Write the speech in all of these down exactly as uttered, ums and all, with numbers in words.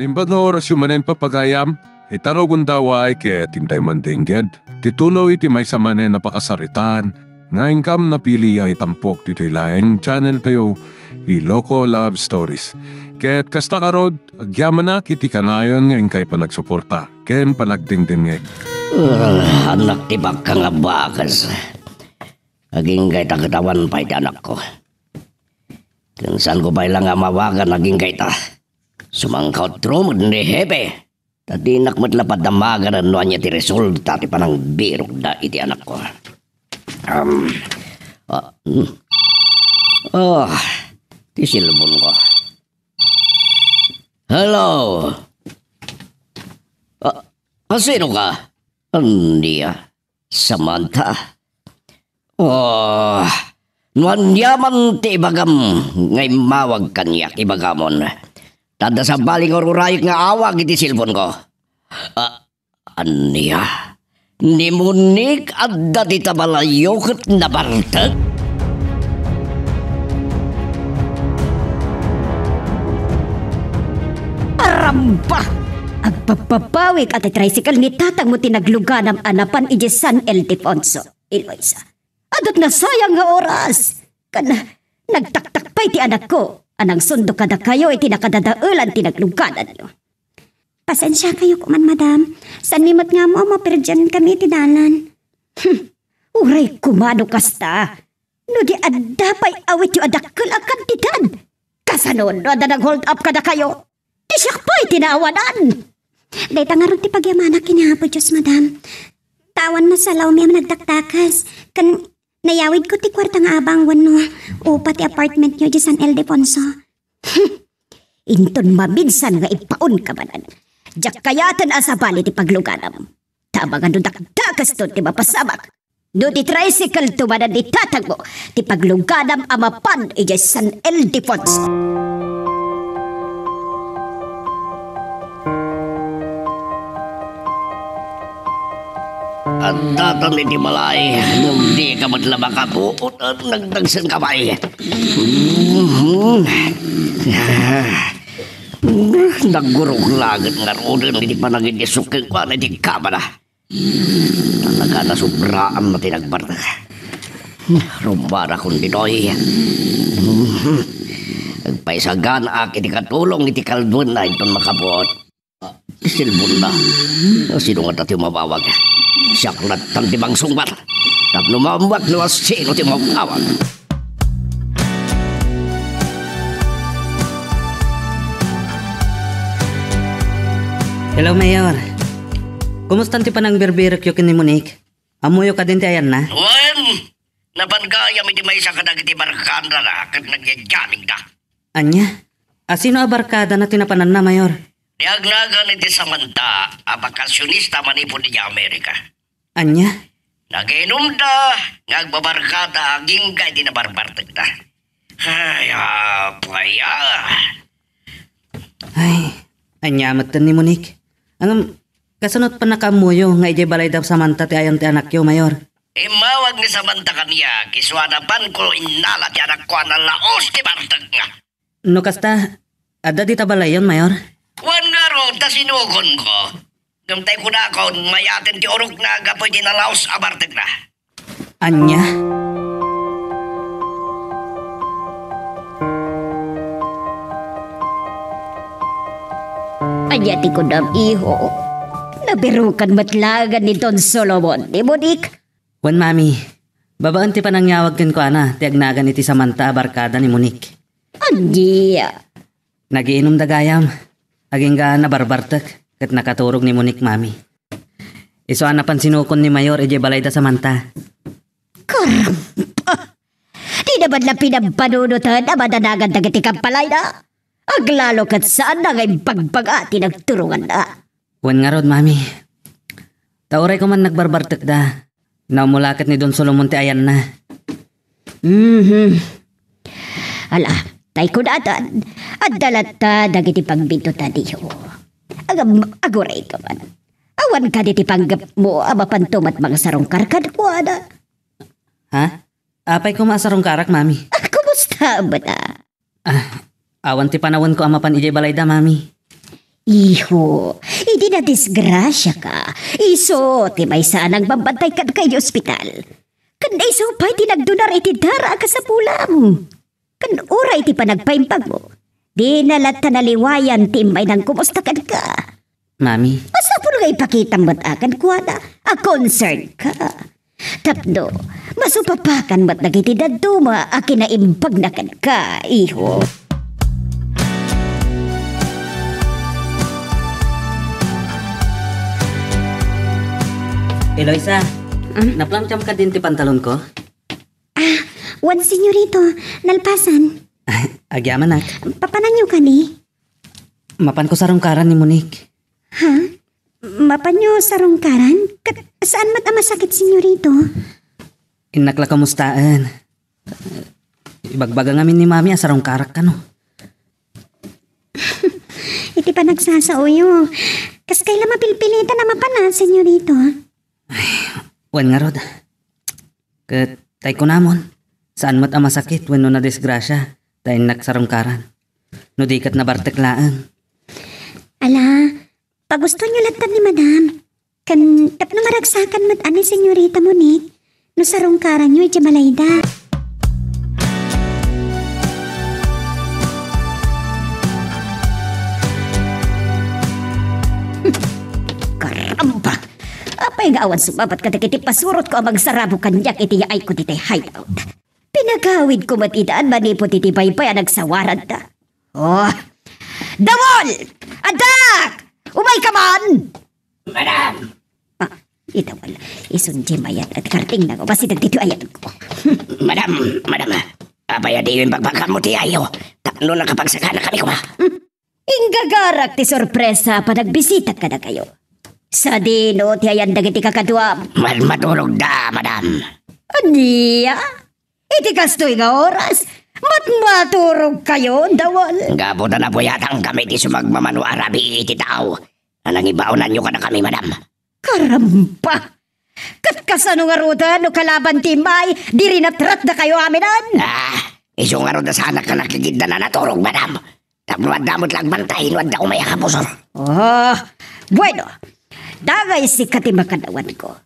Imbag nga orasyo manen, papagayam, ita rugonda, ket intay mandengngeg ti tuloy iti maysa manen a pakasaritaan nga inkam napili a itampok ditoy laeng channel tayo, Iloko Love Stories. Ket kasta ngarud, agyamanak iti kanayon nga inkay panagsuporta ken panagdengdengngeg. Ah, annak ti bakka nga bakas. Agingga ita ket awan pay ti anakko. Ken saanko pay la nga mawagan agingga ita. Sumangkaot rumet ni Hepe. Ta dinak met la padamagan no ania ti resulta ti panangbirokda iti anakko. Um, ah, hmm. Ah, ti cellphone ko. Hello? Ah, ah, sino ka? Ania? Samantha? Oh, no ania man ti ibagam nga immawag kaniak, ibagamon. Ta adda sabali nga ururayek nga awag iti cellphone ko. Ah, ania? Ni Monique adda dita balayyo ket nabartek? Aramba! Agpappapawik a ti tricycle ni tatangmo ti nagluganam a napan idiay San Ildefonso, Eloisa. Adut nasayang nga oras. Ken nagtaktak pay ti anakko a nangsundo kadakayo iti nakadadaelan ti naglugananyo. Pasensiakayo koman, madam. Saan ni met nga ammo a maperdian kami iti dalan. Hmm, uray koma no kasta. No di adda pay awityo a dakkel a kantidad, kasano no adda nag-hold up kadakayo? Ti siak pay ti naawanan. Dayta ngarud ti pagyamanak ken ni Apo Dios, madam. Ta awan masalawmi a nagdakdakas. Ken nayawidko ti kuarta nga abang wenno upa ti apartmentyo idiay San Ildefonso. Inton maminsan nga ipaon ka manen, diak kayaten a sabali ti pagluganam. Ta amangan no dakdakasto ti mapasamak. No ti tricycle to manen ni tatangmo ti pagluganam a mapan idiay San Ildefonso. Addatan iti balay, ngem dika met la makapuot, nagdagsenka pay. Mhm. Nagurok laget ngaruden iti panagidisok kenkuana iti kamana. Talaga, nasobraan na ti nagbartek. Rumbara kon ditoy. Agpaisaganaak iti katulong iti kalduenna inton makapuot. Silbonna. Sino ngata ti umawawag? Siak latta ti mangsungbat tapno maammoak no sino ti umawawag. Hello, Mayor. Kumusta ti panangbirbirekyo ken ni Monique? Ammoyo kadin ti ayanna? Wen, napan gayam iti maysa kadagiti barkadana ket nagyagyamigda. Ania? A, sino a barkadana ti napananna, Mayor? Ti agnagan iti Samantha a bakasionista manipud idiay Amerika. Ania? Nagiinumda nga agbabarkada agingga iti nabarbartekda. Ay, apay, ah. Ay, ania metten ni Monique? Ngem, kasano pannakaammoyo nga idiay balayda Samantha ti ayan ti anakyo, Mayor? Immawag ni Samantha kaniak, isu a napanko innala ti anakko a nalaos ti bartekna. No kasta, adda dita balayyon, Mayor? Wen ngarud, ta sinukonko. Ngem tay kunakon, mayaten ti urokna gapu iti nalaos a bartekna. Ania? Ania ti kunam, iho? Nabirukan met laengen ni Don Solomon ni Monique? Wen, Mami. Babaen ti panangyawag kenkuana ti agnagan iti Samantha a barkada ni Monique. Ania? Nagiinumda gayam. Agingga nabarbartek ket nakaturog ni Monique, Mami. Isu a napan sinukon ni Mayor idiay balayda Samantha. Karamba! Dina met la pinampanunot a madanagan dagiti kampalayna. Aglalo ket saanna nga imbagbaga ti nagturonganna. Wen ngarud, Mami. Ta uray koman nagbarbartekda, naumulaket ni Don Solomon ti ayanna. Mhm. Ala, tay kunatan, adda latta dagiti pagbitutaniyo. Agam-, aguray ka man. Awan kadi ti panggepmo a mapanto met mangsarungkar kenkuana. Ha? Apay koma a sarungkarak, Mami? Ah, kumusta met a? Ah, awan ti panawenko a mapan idiay balayda, Mami. Iho, idi nadisgrasiaka, isu ti maysa a nangbabantay kenka iti ospital. Ken isu pay ti nagdunar iti dara a kasapulam. Ken uray iti panagpaimbagmo, dina latta naliwayan ti immay nangkumusta kenka. Mami. Masapul nga ipakitam met a kenkuana a concern ka. Tapno, masupapakan met dagiti dadduma a kinaimbagna kenka, iho. Eloisa, Ah? Naplamtiam ka din ti pantalon ko? Ah, wen, senyorito, nalpasan. Agyamanak. Papananyo kani? Mapanko sarungkaran ni Monique. Ha? Mapanyo sarungkaran? Ket saan met a masakit, senyorito? Innak la kamustaen. Ibagbaga ngamin ni Mami a sarungkarak kano. Iti panagsasaoyo, kas kayla mapilpilitan a mapan, senyorito? Wen ngarud. Ket tay kunamon, saan met a masakit wenno nadisgrasia ta innak sarungkaran. No di ket nabartek laeng. Ala, pagustoenyo latta ni Madam. Ken tapno maragsakan met a ni Senyorita Monique, no sarungkaranyo idiay balayda. Karamba! Apay nga awan sumabat kadagiti pasurotko a magsarabo kaniak iti yaayko ditoy hideout? Pinagawidko met idan manipud iti baybay a nagsawaranta. Oh! Dawol! Addak! Umayka man! Madam! Ah, idawol. Isun diay mayat a kartingna nga ubas dagitoy ayatko. Madam, madam, apay a diyo imbagbaga ti yaayyo tapno nakapagsakana kami koma? Hmm? Inggagarak ti sorpresa a panagbisitak kadakayo. Sadino ti ayan dagiti kakaduam? Mad-, maturogda, madam. Ania? Iti kastoy nga oras, mat-, maturogkayo, Dawol? Gapu ta napuyatan kami ti sumagmamano a rabii iti tao a nangibaonanyo kadakami, madam. Karamba! Ket kasano ngaruden no kalaban ti immay, di rinatratdakayo aminen? Ah, isu ngarud a saanak a nakigiddan a naturog, madam. Tapno adda met la agbantay no adda umay a kabusor. Oh, bueno. Dagay sika ti makadawanko.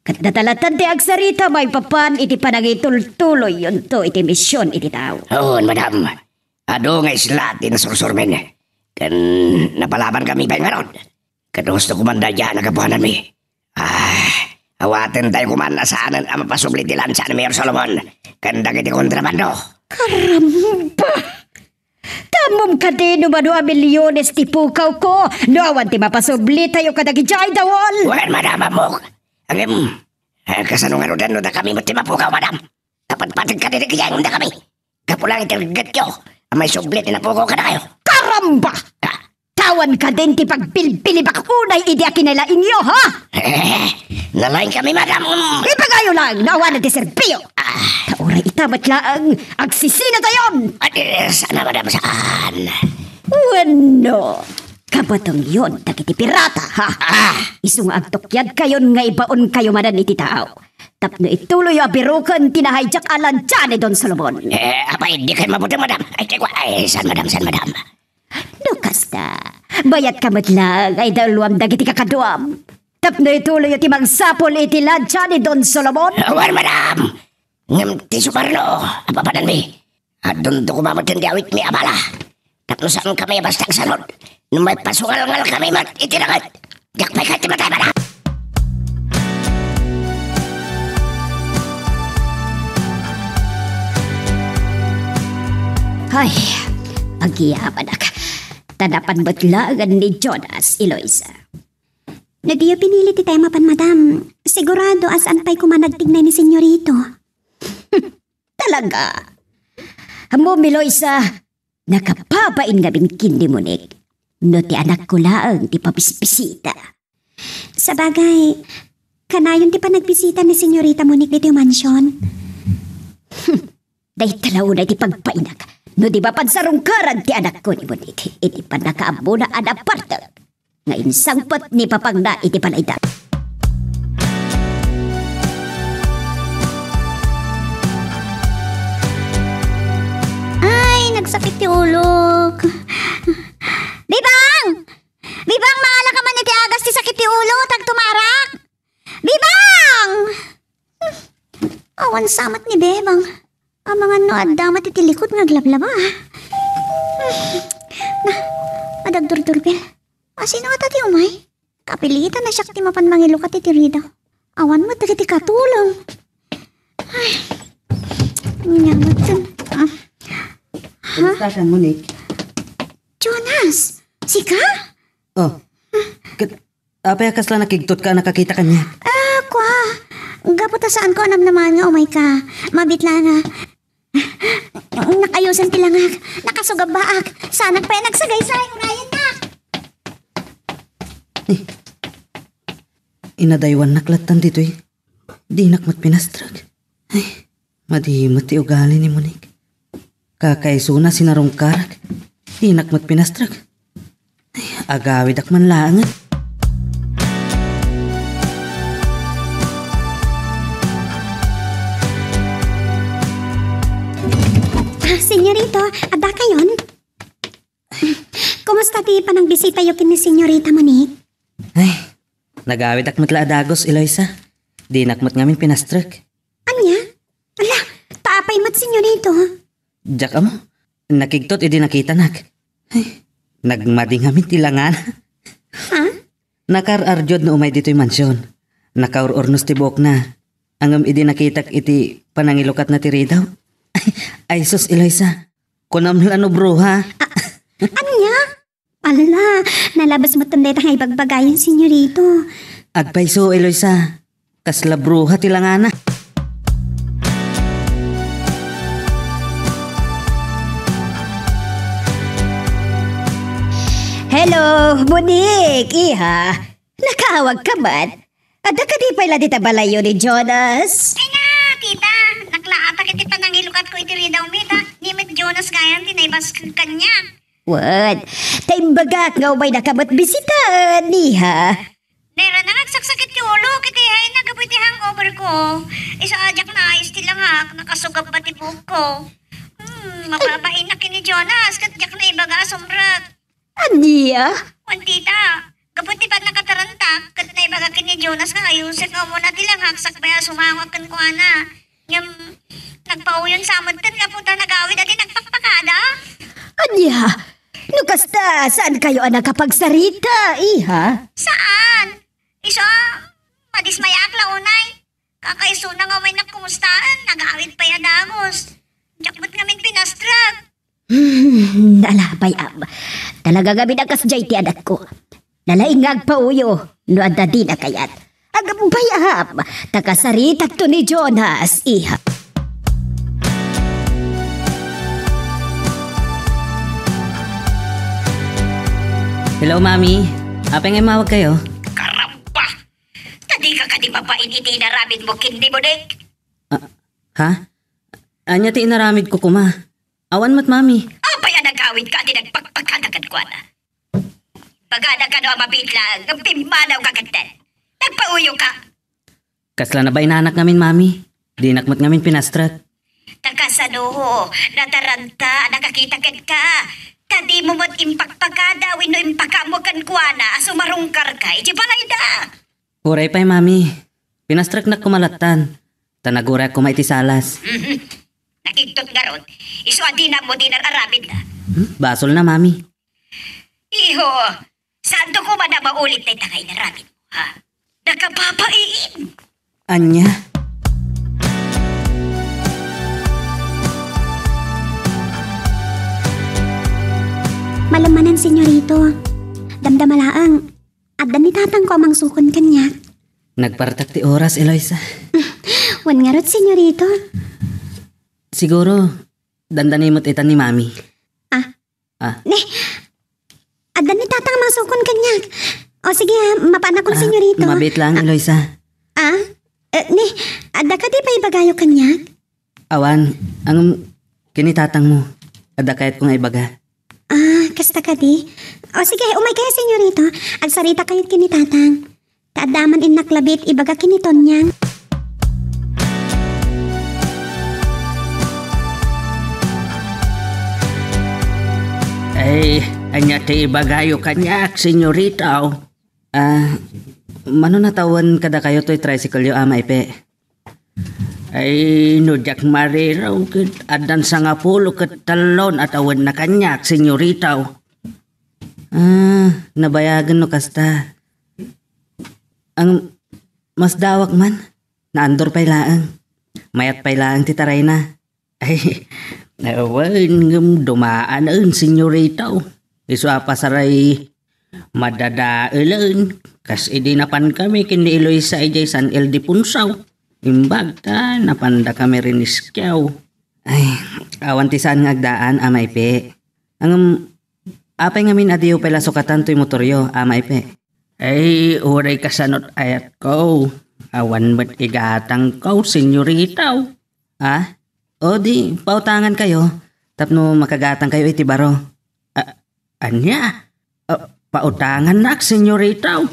Ket nadalatan ti agsarita maipapan iti panangitultuloyyonto iti mision iti tao. Wen, madam. Adu nga isla ti nasursurmin. Ken napalabankami pay ngarud. Ket husto koma daydiay a nagapuananmi. Ah, awatentayo koma a saanen a mapasubli ti lantsa ni Mayor Solomon ken dagiti kontrabando. Karamba! Ammom kadi no mano a miliones ti pukawko no awan ti mapasublitayo kadagiti ay Dawol? Wen, madam, ammok. Ngem, eh, kasano ngaruden no dakami met ti mapukaw, madam? Napatpateg kadi dagiti ay dakami. Gapu laeng iti reggetyo a maisubli ti napukaw kadakayo. Karamba! Ah. Awan kadin ti pagbilbilibak unay idi a kinalaingyo, ha? Eh, nalaingkami, madam. Ibagayo laeng no awanen ti serbiyo. Ah. Ta uray ita met laeng, agsisinatayon. Adi, saan, madam, saan? Wenno, kabatengyon dagiti pirata, ha? Ah. Isu nga agtukyadkayon nga ibaonkayo manen iti tao. Tapno ituloyyo a biroken ti nahijack a lantsa ni Don Solomon. Eh, apay, dikay mabuteng, madam. Ay, di ko, ay, saan, madam, saan, madam? No kasta, bayatka met laeng a idauluam dagiti kakaduam. Tapno ituloyyo ti mangsapul iti lantsa ni Don Solomon. Wen, madam. Ngem ti sukarno, apapananmi. Adunto koma met ti awitmi a bala. Tapno saankami a basta agsanud. No maipasungalngalkami met iti langit, diak pay kayat ti matay, madam. Ay, agyamanak. Ta napan met laeng ni Jonas, Eloisa. No diyo pinili ti tayo mapan, madam, sigurado a saan pay koma nagtignay ni Senyorito. Talaga? Ammom, Eloisa, nakababain ngamin ken ni Monique. No ti anakko laeng ti pabisbisita. Sabagay, kanayon ti panagbisita ni Senyorita Monique ditoy mansion. Dayta la unay ti pagbainak no di mapansarungkaran ti anakko ni Monique iti pannakaammona a napartek nga insangpet ni papangna iti balayda. Ay, nagsakit ti ulok. Bebang! Ulo, tagtumarak! Bebang! Awan sa met ni Bebang. Amangan no adda met iti likod nga aglablaba. Na, adagdurdurbel. Asino ngata ti umay? Kapilitan na siak ti mapan mangilukat iti ridaw. Awan met dagiti katulong. Ay, ania met ken? Ah. Ha? Kumusta sian, Monique? Jonas, sika? Oh. Ket, apay a kasla nakigtotka a nakakita kaniak? Ah, kua. Gapu ta saanko a namnamaen nga umayka. Mabiit la nga. Nakaayusen ti langak. Nakasugabbaak. Saanak pay a nagsagaysay. Unayennak. Eh, inadaywannak lattan ditoy. Dinak met pinastrek. Ay, madi met ti ugali ni Monique. Kakaisuna sinarungkarak. Dinak met pinastrek. Ay, agawidak man laeng. Ah, senyorito, adda kayon? Kumusta ti panagbisitayo ken ni Senyorita Monique? Ay, nagawidak met la a dagus, Eloisa. Dinak met ngamin pinastrek. Ania? Ala, ta apay met, senyorito? Diak ammo. Nakigtot idi nakitanak. Ay, nagmadi ngamin ti langana. Ha? Nakaar-ardiod no umay ditoy mansion. Nakaur-urnos ti buokna. Ngem idi nakitak iti panangilukatna ti ridaw. Ay, sus, Eloisa. Kunam la no bruha. Ania? Ala, nalabas met dayta nga ibagbagayon, senyorito. Agpayso, Eloisa. Kasla bruha ti langana. Hello, Monique, iha. Nakaawagka met? Adda kadi pay la dita balayyo ni Jonas? Ay na, tita, naklaatak iti panangilukatko iti ridaw mi, ta ni met Jonas gayam ti naibasag kaniak. Wen, ta imbagak nga umaynaka met bisitaen, iha. Nairana nga agsaksakit ti ulo, ket ihay na gapu iti hangover ko. Isu a diak naayos ti langak, nakasugabba ti buokko. Hmm, mababainak ken ni Jonas, ket diak naibaga a sumrek. Ania? Wen, tita, gapu ti pannakatarantak, ket naibaga ken ni Jonas nga ayusek nga umuna ti langak sakbay a sumangok kenkuana. Ngem, nagpauyon sa met ken gapu ta nagawid a di nagpakpakada. Ania? No kasta, saankayo a nakapagsarita, iha? Saan? Isu a, madismayaak la unay. Kakaisuna nga umaynak kumustaen, nagawid pay a dagus. Diak met ngamin pinastrek. Hmm, ala, bayam. Talaga ngamin a kasdiay ti adatko. Nalaing nga agpauyo no adda dina kayat. Agbayam, ta kasaritakto ni Jonas, iha. Hello, Mami. Apay nga immawagkayo? Karamba! Ta dika kadi mabain iti inaramidmo ken ni Monique? Ah, ha? Ania ti inaramidko koma? Awan met, Mami. Apay a nagawidka a di nagpakpakada kenkuana? Bagada kano a mabiit laeng ngem pimmanawka ketdi. Nagpauyoka. Kasla nabainanak ngamin, Mami. Dinak met ngamin pinastrek. Ta kasano, nataranta a nakakita kenka. Ta dimo met impakpakada wenno impakaammo kenkuana a sumarungkarka iti balayda. Uray pay, Mami. Pinastreknak koma lattan. Ta nagurayak koma iti salas. Mhm. Nakigtot ngarud. Isu a dinammo ti inar-aramidna. Hmm? Basolna, Mami. Iho, saanto koma a maulit dayta nga inaramidmo, ha? Nakababain! Ania? Malem manen, senyorito. Damdama laeng, adda ni tatangko a mangsukon kaniak. Nagpartak ti oras, Eloisa. Wen ngarud, senyorito. Siguro, dandani met itan ni Mami. Ah, Ah. Ne, adda ni tatang a mangsukon kaniak. O sige, ah, mapaanakon, ah, senyorito. Mabiit lang, Eloisa. Ah? Eh, ne, adda kadi paibagayo kaniak? Awan, ngem ken ni tatangmo. Adda kayatko nga ibaga. Ah, kasta kadi? O sige, umaykayo, senyorito. Agsarita kayo ken ni tatang. Ta adda man innak labi ti ibaga ken ni Tonyang. Ay, ania ti ibagayo kaniak, senyorito? Ah, Mano natawen kadakayo toy tricycle-yo, Ama Ipe? Ay, no diak mariro, ket addan sangapulo ket tellon a tawenna kaniak, senyorito. Ah, nabayagen no kasta. Ang masdawak man, naandor pay laeng. Mayat pay laeng ti tarayna. Ay, wen, ngem dumaanen, senyorito. Isu a pasaray madadaelen, kas idi napankami ken ni Eloisa idiay San Ildefonso. Imbag ta napandakami riniskiaw. Ay, awan ti saan nga agdaan, Ama Ipe. Ngem, apay ngamin a diyo pay la sukatan toy motoryo, Ama Ipe? Ay, uray kasanot ayatko. Awan met igatangko, senyorito. Ah? O di, pautangan kayo, tapno makagatang kayo iti baro. A-, ania? A, pautangannak, senyorito?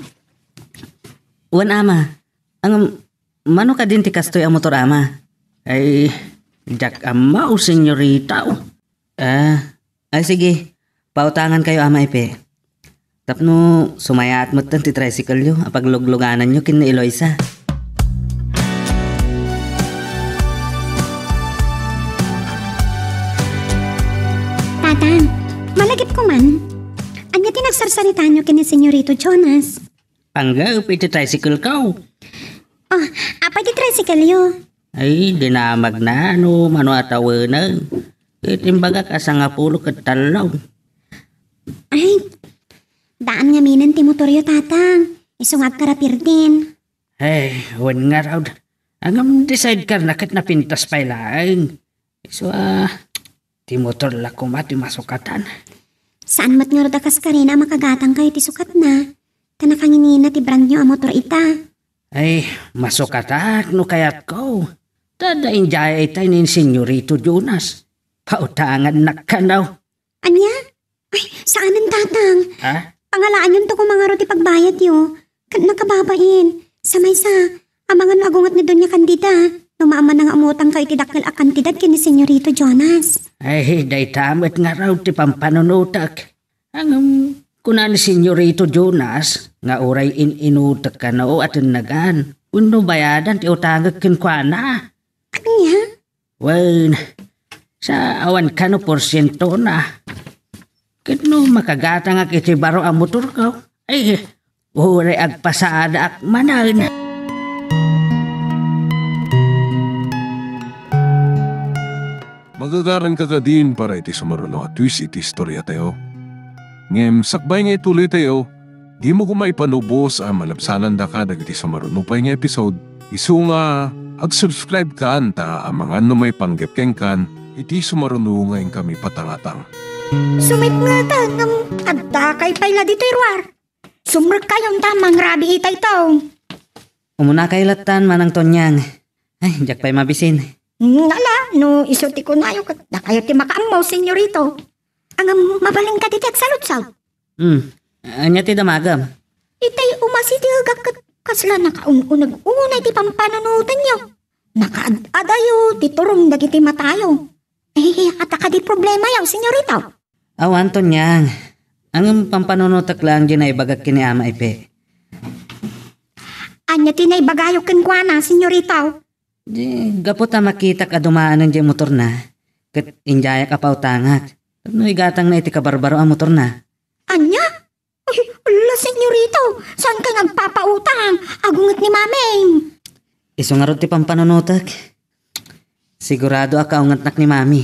Wen, Ama. Ang, mano kadin ti kastoy a motor, Ama? Ay, diak ammo, senyorito. Ah, ay sige, pautangan kayo, Ama Ipe. Tapno sumayaat metten ti tricycle-yo a pagluglugananyo ken ni Eloisa. Tatang, malagipko man. Ania ti nagsarsaritaanyo ken ni Senyorito Jonas? Panggep iti tricycle-ko. Oh, apay ti tricycle-yo? Ay, dinamagna no mano a tawenen. Ket imbagak a sangapulo ket tellon. Ay, daan ngaminen ti motoryo, Tatang. Isu nga agkarapirtin. Ay, wen ngarud. Ngem ti sidecar-na ket napintas pay laeng. Isu a, ti motor la koma ti masukatan. Saan met ngarud a kaskarina a makagatangkayo iti sukatna? Ta nakanginina ti brandyo a motor ita. Ay, masukatak no kayatko. Ta adda indiay itay ni Senyorito Jonas. Pautangannak kano. Ania? Ay, saanen, Tatang. Ha? Pangalaanyonto koma ngarud ti pagbayadyo. Ket nakababain. Sa maysa, amangan no agunget ni Doña Candida. No maamana nga umutangkayo iti dakkel a kantidad ken ni Senyorito Jonas. Ay, dayta met ngarud ti pampanunotek. Ngem, kuna ni Senyorito Jonas nga uray in-inutek kano a tennegan wenno bayadan ti utangek kenkuana. Ania? Wen, sa awan kano porsientona. Ket no makagatangak iti baro a motorko, ay, uray agpasadaak manen. Magagaranka kadin para iti sumaruno a twist iti istoriatayo. Ngem sakbay nga ituloytayo, dimo koma ipanubos a malabsanandaka dagiti sumaruno pay nga episode. Isu nga, ag-subscribe-kan ta amangan no maipanggep kenkan iti sumaruno nga inkami patangatang. Sumitngeten, ngem addakay pay la ditoy ruar. Sumrekkayon ta mangrabii itay tao. Umunakay lattan, Manang Tonyang. Ay, diak pay mabisin. Ngala, no isu ti kunayo, ket dakayo ti makaammo, senyorito. Ngem, mabalin kadi ti agsaludsod? Hmm. Ania ti damagem? Itay umasidegak ket kasla nakaun-uneg unay ti pampanunotenyo. Nakaad-adayo ti turong dagiti matayo. Eh, adda kadi problemayo, senyorito? Awan, Tonyang. Ngem pampanunotek laeng ti naibagak ken ni Ama Ipe. Ania ti naibagayo kenkuana, senyorito? Di, gapu ta makitak a dumaanen diay motorna, ket indiayak a pautangak. Tapno igatangna iti kabarbaro a motorna. Ania? Ay, ala, senyorito, saan ka nga agpapautang? Agunget ni Mami. Isu ngarud ti pampanunotek. Sigurado a kaungetnak ni Mami.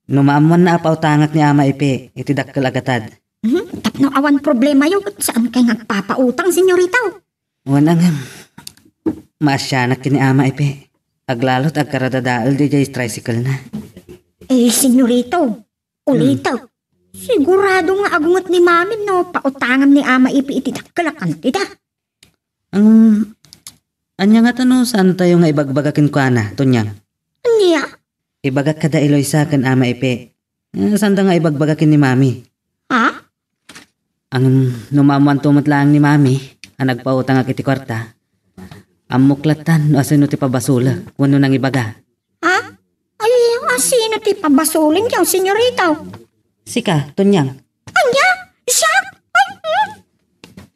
No maammoanna a pautangak ni Ama Ipe iti dakkel a gatad. Hmm, tapno awan problemayo, saan ka nga agpapautang, senyorito? Wen, ngem, maasianak ken ni Ama Ipe. Aglalo ta agkaradadael diay tricycle-na. Eh, senyorito, ulito. Hmm. Sigurado nga agunget ni Mami no pautangam ni Ama Ipe iti dakkel a kantidad. Ang, ania ngata no saantayo nga ibagbaga kenkuana, Tonyang? Ania? Ibagak kada Eloisa ken Ama Ipe. Eh, saanda nga ibagbaga ken ni Mami. Ha? Ang no maammoanto met laeng ni Mami a nagpautangak iti kuarta, ammok lattan no asino ti pabasolek wenno nangibaga. Ha? Ay, asino ti pabasolenyo, senyorito? Sika, Tonyang. Ania? Siak? Ay, hmm?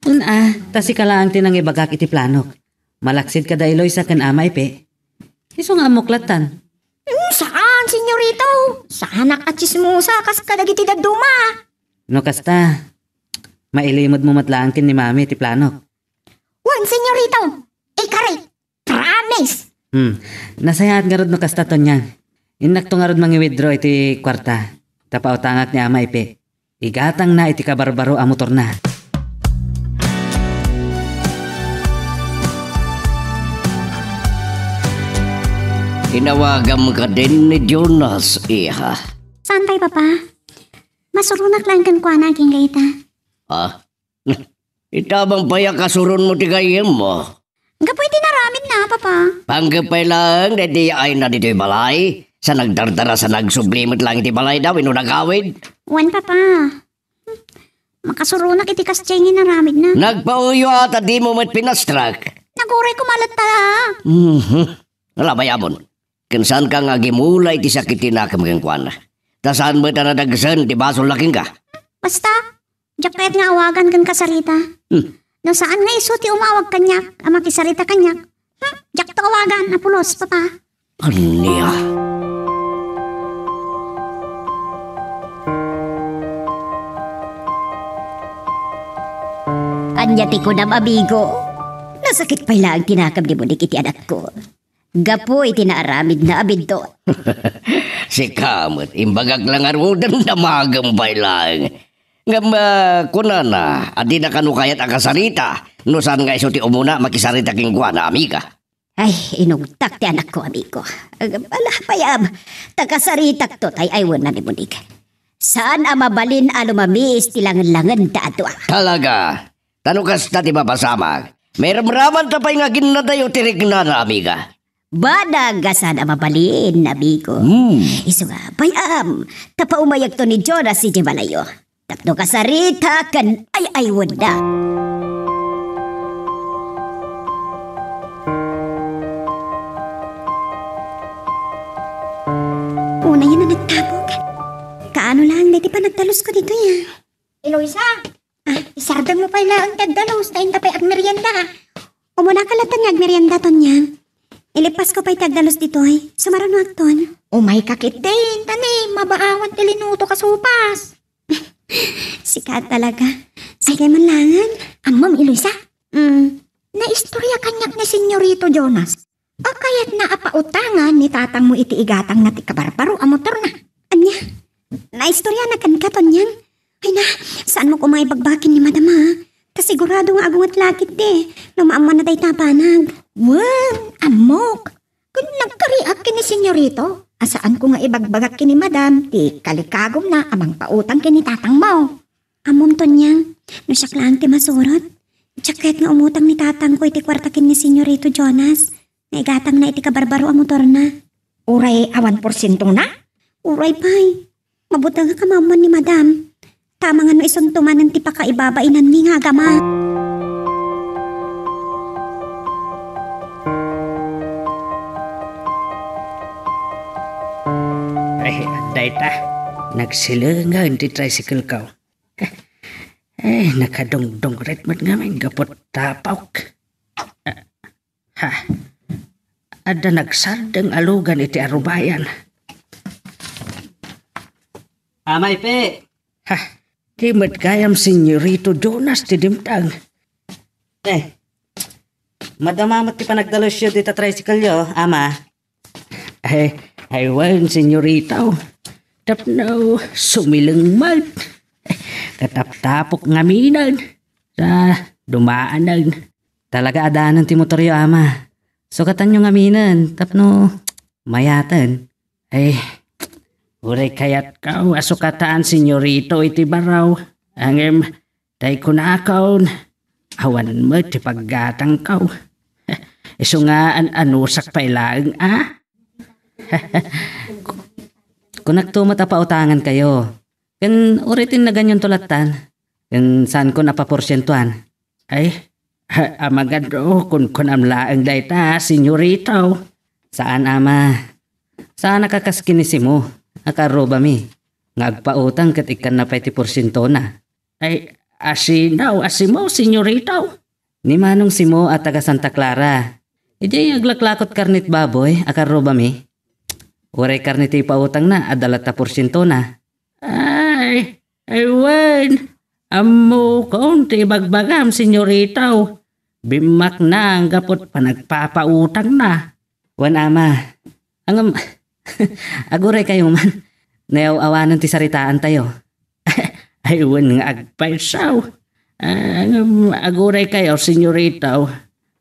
Wen a, ta sika laeng ti nangibagak iti planok. Malaksid kada Eloisa ken Ama Ipe. Isu nga ammok lattan. Hmm, saan, senyorito. Saanak a tsismosa kas kadagiti dadduma. No kasta, mailimedmo met laeng ken ni Mami ti planok. Wen, senyorito. Ikarik. Promise! Hmm. Nasayaat ngarud no kasta, Tonyang. Innakto ngarud mangi-withdraw iti kuarta. Ta pautangak ni Ama Ipe. Igatangna iti kabarbaro a motorna. Inawagam kadin ni Jonas, iha. Saan pay, Papa? Masuronak laeng kenkuana agingga ita. Ah? Itabang pay a kasuronmo ti gayyemmo. Gapu iti naramidna, Papa. Panggep pay laeng daydi ayna ditoy balay. Sa nagdardara sa nagsubli met laeng iti balayda wenno nagawid. Wen, Papa. Makasuronak iti kasdiay nga naramidna. Nagpauyo a ta dimo met pinastrak. Naguray koma latta. Mhm. Ala, bay-amon. Ken saanka nga agimula iti sakit ti nakem kenkuana. Ta saan met a nadagsen ti basolna kenka. Basta, diak kayat nga awagan ken kasarita. Hmm. No saan nga isu ti umawag kaniak a makisarita kaniak, hmm, diakto awagan a pulos, Papa. Ania? Ania ti kunam, amigo? Nasakit pay laeng ti nakem ni Monique iti anakko. Gapu iti naaramidna a biddut. Sika met, imbagak la ngaruden, damagem pay laeng. Ngem, ah, kunana a dina kano kayat a kasarita, no saan nga isu ti umuna makisarita kenkuana, amiga. Ay, inungtak ti anakko, amigo. Ala, bay-am, ta kasaritakto tay aywenna ni Monique. Saan a mabalin a lumamiis ti langenlangenda a dua. Talaga? Ta no kasta ti mapasamak, mairamramanta pay nga aginnatayo ti riknana, amiga. Banag a saan a mabalin, amigo. Hmm. Isu nga, bay-am, ta paumayagto ni Jonas idiay balayyo. Tapno kasarita ken ay-aywenna. Unayen a nagtabok. Kaano laeng daydi panagdalusko ditoy, a? Eloisa, ah, isardengmo pay laeng ti agdalus, ta inta pay agmerienda. Umunaka latta nga agmerienda, Tonyang. Ilipasko pay ti agdalus ditoy. Sumarunoakton. Umayka ketdin, ta ni, mabaawan ti linuto kasupas. Sika talaga. Sige man laeng. Ammom, Eloisa? Mm. Naistorya kaniak ni Senyorito Jonas. A kayatna a pautangan ni tatangmo iti igatangna ti kabarbaro a motorna. Ania? Naistoryanak kenka, Tonyang? Ay na, saanmo koma ibagbaga ken ni Madam, a? Ta sigurado nga agunget la ketdi no maammoanna dayta a banag. Wen, ammok. Ken nagkariak ken ni Senyorito a saanko nga ibagbagak ken ni Madam ti kalikagumna a mangpautang ken ni tatangmo. Ammom, Tonyang, no siak laeng ti masurot, diak kayat nga umutang ni tatangko iti kuarta ken ni Senyorito Jonas. Nga igatangna iti kabarbaro a motorna. Uray awan porsientona? Uray pay. Mabutengak a maammuan ni Madam. Ta amangan no isunto manen ti pakaibabainanmi nga agama. Ay, dayta. Nagsilengen ti tricycle ko. Eh, nakadungdungret met ngamin gapu tapok. Ha? Adda nagsardeng a lugan iti arubayan. Ama Ipe! Ha? Di met gayam Senyorito Jonas ti dimtang. Eh, madama met ti panagdalusyo dita tricycle-yo, Ama. Ay, ay, wen, Senyorito. Tapno sumileng met. Kataptapok ngaminen. Sa dumaanen. Talaga adanen ti motoryo, Ama. Sukatanyo ngaminen tapno mayaten. Ay, uray kayatko a sukatan, Senyorito, iti baro. Ngem, tay kunakon, awan met ti paggatangko. Isu nga an-anusak pay laeng, a? Kunakto met a pautangankayo. Ken uray ti naganyonto lattan. Ken saankon a paporsientuan. Ay, ha, amagad, o, kunkunam laeng dayta, Senyorito. Saan, Ama. Saanak a kas ken ni Simo, a kaarrubami, nga agpautang ket ikkanna pay ti porsientona. Ay, Asino a Simo, senyorito? Ni Manong Simo a taga Santa Clara. Idiay aglaklakot karnit baboy a karrubami. Uray karnit ti pautangna, adda latta porsientona. Ay, ay wen. Ammokon ti ibagbagam, senyorito. Bimmaknang gapu panagpapautangna. Wen, ama. Ngem, aguray kayo man. Nayaw-awanen ti saritaantayo. Ay, wen nga agpayso. Ah, ngem, aguray kayo, senyorito.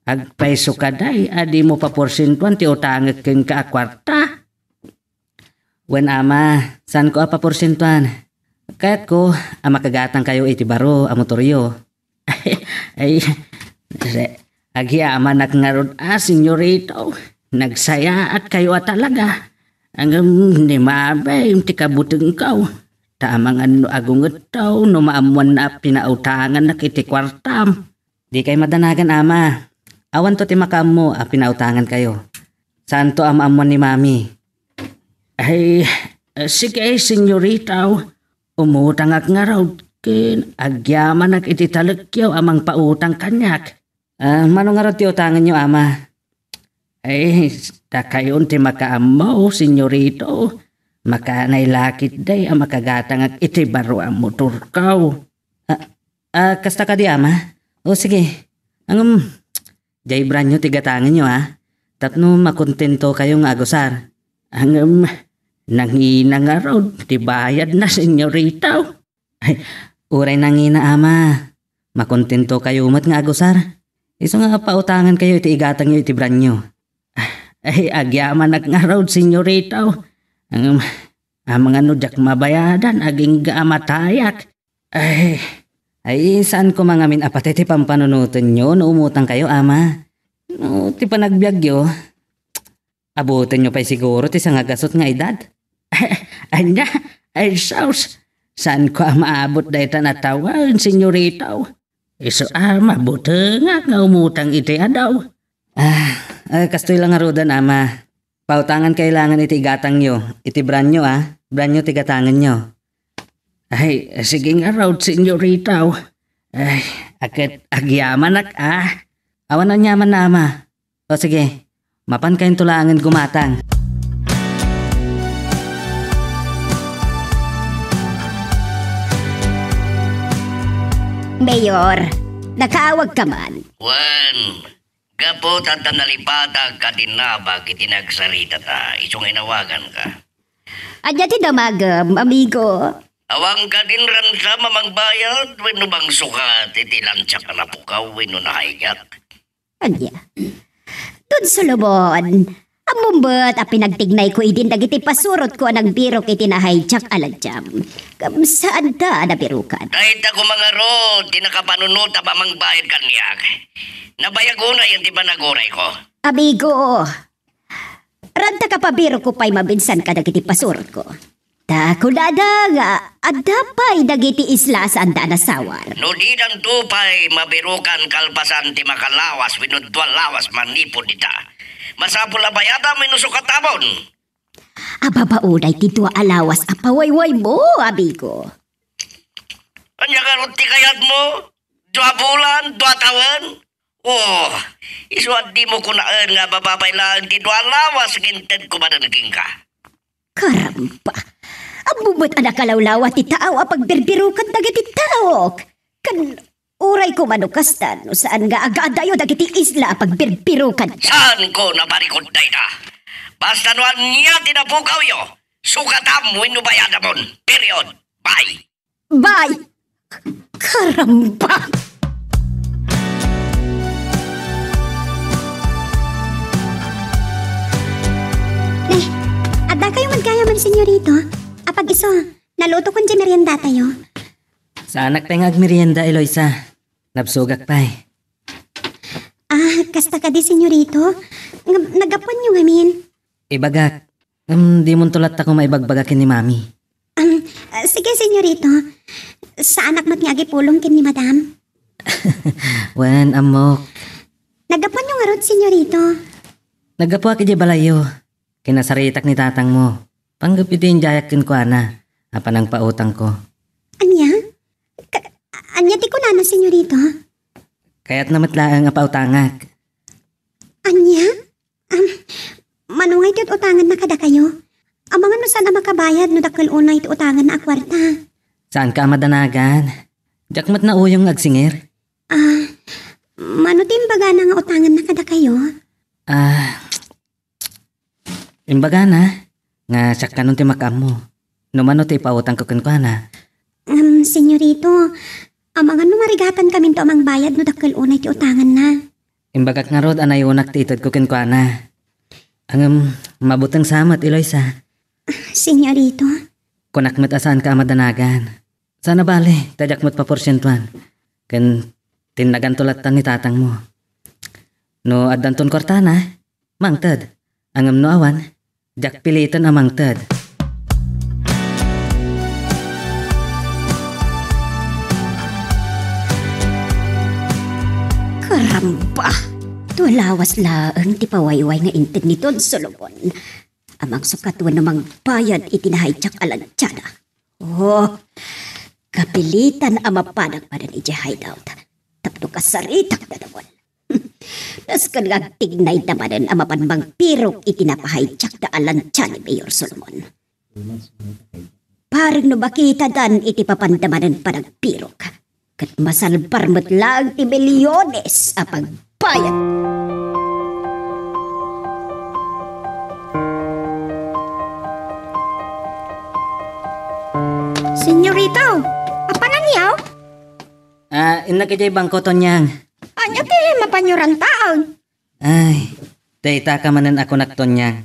Agpayso kadi a dimo paporsientuan ti utangek kenka a kuarta. Wen, ama, saanko a paporsientuan. Kayatko a makagatangkayo iti baro a motoryo. Ay, agyamanak ngarud a, senyorito. Nagsayaatkayo a talaga. Ngem ni mami ti kabutengko. Ta amangan no agungetto no maammoanna a pinautangannak iti kuartam. Dikay madanagan, ama. Awanto ti makaammo a pinautangankayo. Saanto a maammoan ni mami. Ay, sige, senyorito. Umutangak ngarud ken agyamanak iti talekyo a mangpautang kaniak. Ah, mano ngarud ti utangenyo, ama? Ay, dakayon ti makaammo, senyorito. Makanay la ketdi a makagatangak iti baro a motorko. Ah, ah, kasta kadi, ama? O, sige. Ngem, diay branyo ti gatangenyo, a? Tapno makontentokayo nga agusar. Ngem, nangina ngarud ti bayadna, senyorito. Ay, uray nangina, ama. Makontentokayo met nga agusar. Isu nga pautangankayo iti igatangyo iti branyo. Ay, agyamanak ngarud, senyorito. Ngem, amangan no diak mabayadan, agingga a matayak. Ay, ay, saanko mangamin a pati ti pampanunotenyo no umutangkayo, ama. No, ti panagbiagyo, abutenyo pay siguro ti sangagasut nga edad. Ania? Ay, sus! Saanko a maabut dayta a tawen, senyorito? Isu a mabutengak nga umutang iti adu. Ah, ah, kastoy la ngaruden, ama. Pautangan kailangan iti igatangyo. Iti branyo, a. Branyo ti gatangenyo. Ay, sige ngarud, senyorito. Ay, a ket agyamanak, a. Awan aniamanna, ama. O sige, mapankayonto laengen gumatang. Mayor, nakaawagka man? Wen, gapu ta adda nalipatak a tinnabag iti nagsaritata, isu nga inawaganka. Ania ti damagem, amigo? Awan kadin ransam a mangbayad wenno bangsukat iti lansiak a napukaw wenno nahijack? Ania? Don Solomon, ammom met a pinagtignayko idin dagiti pasurotko a nagbirok iti nahijack a lansiam. Ngem saanta a nabirokan. Dayta koma ngarud ti nakapanunotam a mangbayad kaniak. Nabayag unay ti panagurayko. Amigo, ranta ka pabirokko pay mabinsan kadagiti pasurotko. Ta kunada nga adda pay dagiti isla a saanda a nasawar. No didanto pay mabirokan kalpasan ti makalawas wenno dua lawas manipud ita, masapul a bayadam wenno sukatamon. Ababa unay ti dua a lawas a pawaywaymo, amigo. Ania ngarud ti kayatmo? Dua bulan? Dua tawen? Oh, isu a dimo kunaen nga ababa pay laeng ti dua a lawas nga intedko manen kenka. Karamba! Ammom met a nakalawlawa ti taaw a pagbirbirokan dagiti taok. Ken uray koma no kasta, no saan nga agadayo dagiti isla a pagbirbirokan. Saanko naparikut dayta. Basta no ania ti napukawyo, sukatam wenno bayadamon. Period. Bye. Bye! Karamba! Ne, adda kayo man gayam, senyorito. Apag-isu, nalutokon ti meriendatayo. Saanak pay nga agmerienda, Eloisa. Nabsogak pay. Ah, kasta kadi, senyorito? Nga, naggapuanyo ngamin? Ibagak, Ngem dimonto latta koma ibagbaga ken ni Mami. Am, ah, sige, senyorito. Saanak met nga agipulong ken ni Madam. Wen, ammok. Naggapuanyo ngarud, senyorito? Naggapuak idiay balayyo. Kinasaritak ni tatangmo. Panggep iti indiayak kenkuana a panangpautangko. Ania? Ka-, ania ti Ano, senyorito? Kayatna met laeng a pautangak. Ania? Am, mano nga iti ut-utanganna kadakayo? Amangan no saan a makabayad no dakkel unay ti utanganna a kuarta. Saanka a madanagan. Diak met nauyong nga agsingir. Ah, mano ti imbagana nga utanganna kadakayo? Ah, imbagana nga siak kanon ti makaammo no mano ti ipautangko kenkuana. Ngem, senyorito, amangan no marigatankaminto a mangbayad no dakkel unay ti utanganna. Imbagak ngarud a nayunak ti itedko kenkuana. Ngem, mabuteng sa met, Eloisa. Senyorito? Kunak met a saanka a madanagan. Saan a bale, ta diak met paporsientuan. Ken tinnaganto latta ni tatangmo. No addanton kuartana, mangted. Ngem no awan, diak piliten a mangted. Karamba! Dua lawas laeng ti pawayway nga inted ni Don Solomon. A mangsukat wenno mangbayad iti nahaydiak a lantiada. Oh, kapilitan a mapanak manen idiay hideout tapno kasaritak dadawen. Nasken nga agtignayda manen a mapan mangpirok iti napahaydiakda a lantia ni Mayor Solomon. Bareng no makitadan iti papanda manen panagpirok, ket masalbar met laeng ti milyones a pagbayad. Senyorito, apananyo? Ah, innak idiay bangko, Tonyang. Ania ti mapanyo rantaen? Ay, dayta ka manen a kunak, Tonyang.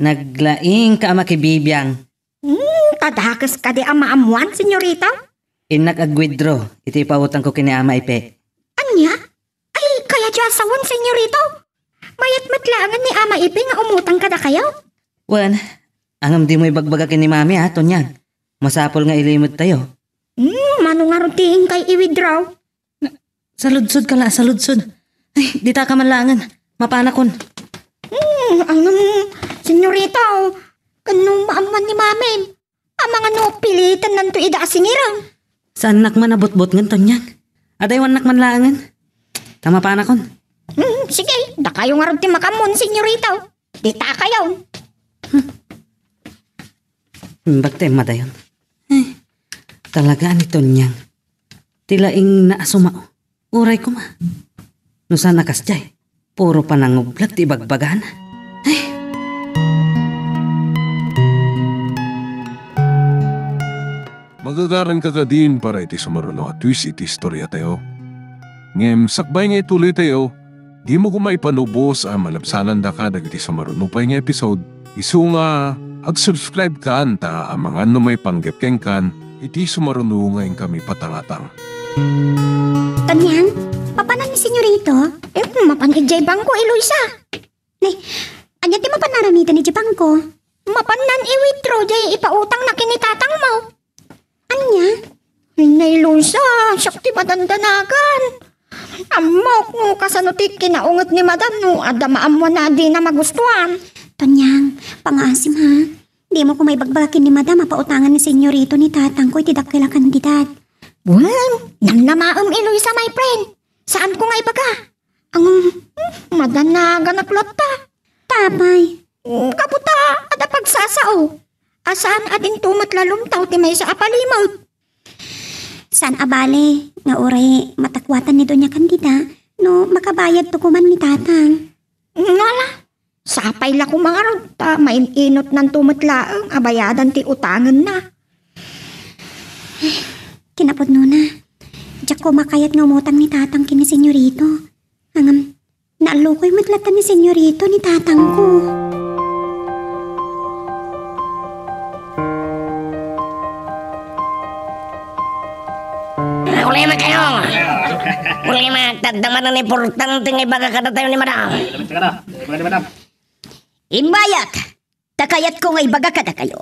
Naglaingka a makibibiang. Hmm, ta dakes kadi a maammoan, senyorito? Innak ag-withdraw iti ipautangko ken ni Ama Ipe. Ania? Ay, kayatyo a sawen, senyorito? Mayat met laengen ni Ama Ipe nga umutang kadakayo? Wen, ngem dimo ibagbaga ken ni Mami, a, Tonyang. Masapul nga ilimedtayo. Hmm, mano ngarud ti inkay i-withdraw? Saludsod ka la, saludsod. Ay, dita ka man laengen. Mapanakon. Hmm, ngem, senyorito, ken no maammoan ni Mamin, amangan no pilitennanto ida a singiren. Saannak man a butbutngen, Tonyang. Adaywannak man laengen. Ta mapanakon. Hmm, sige, dakayo ngarud ti makaammo, senyorito. Dita kayo. Hmm. Imbag ti madayon. Ay, talaga ni Tonyang. Ti laingna a sumao. Uray koma. No saan a kasdiay, puro panangublag ti ibagbagana. Ay. Magagaranka kadin para iti sumaruno a twist iti istoriatayo. Ngem sakbay nga ituloytayo, dimo koma ipanubos a malabsanandaka dagiti sumaruno pay nga episode, isu nga ag-subscribe kan ta amangan no maipanggep kenkan iti sumaruno nga inkami patangatang. Tonyang, mapanan ni senyorito? Eh, mapan idiay bangko, Eloisa. Nay, ania ti mapan aramiden idiay bangko? Mapannan i-withdraw diay ipautangna ken ni tatangmo. Ania? Nay, Eloisa, siak ti madandanagan. Ammok no kasano ti kinaunget ni madam no adda maammoan a dina magustuan. Tonyang, pangaasim ha. Dimo koma ibagbaga ken ni madam a pautangan ni senyorito ni tatangko iti dakkel a kantidad. Wen, namnamaem, Eloisa, my friend. Saanko nga ibaga. Ang, hmm, madanaganak latta. Tapay. Hmm, kabuta, adda pagsasao. A saan a dinto met lalumtaw ti maysa a palimed. Saan a bale, nga uray matakuatan ni Doña Candida, no makabayadto koman ni Tatang. Ngala, sapay la koma ngarud, ta main-inotnanto met laeng a bayadan ti utangenna. Kinapudnona, diak koma kayat nga umutang ni Tatang ken ni Senyorito. Ngem, naallukoy met latta ni Senyorito ni Tatangko. Problema kayo! Problema, tadda manen importante nga ibaga kadatayo ni Madam. Ibayak, ta kayatko nga ibaga kadakayo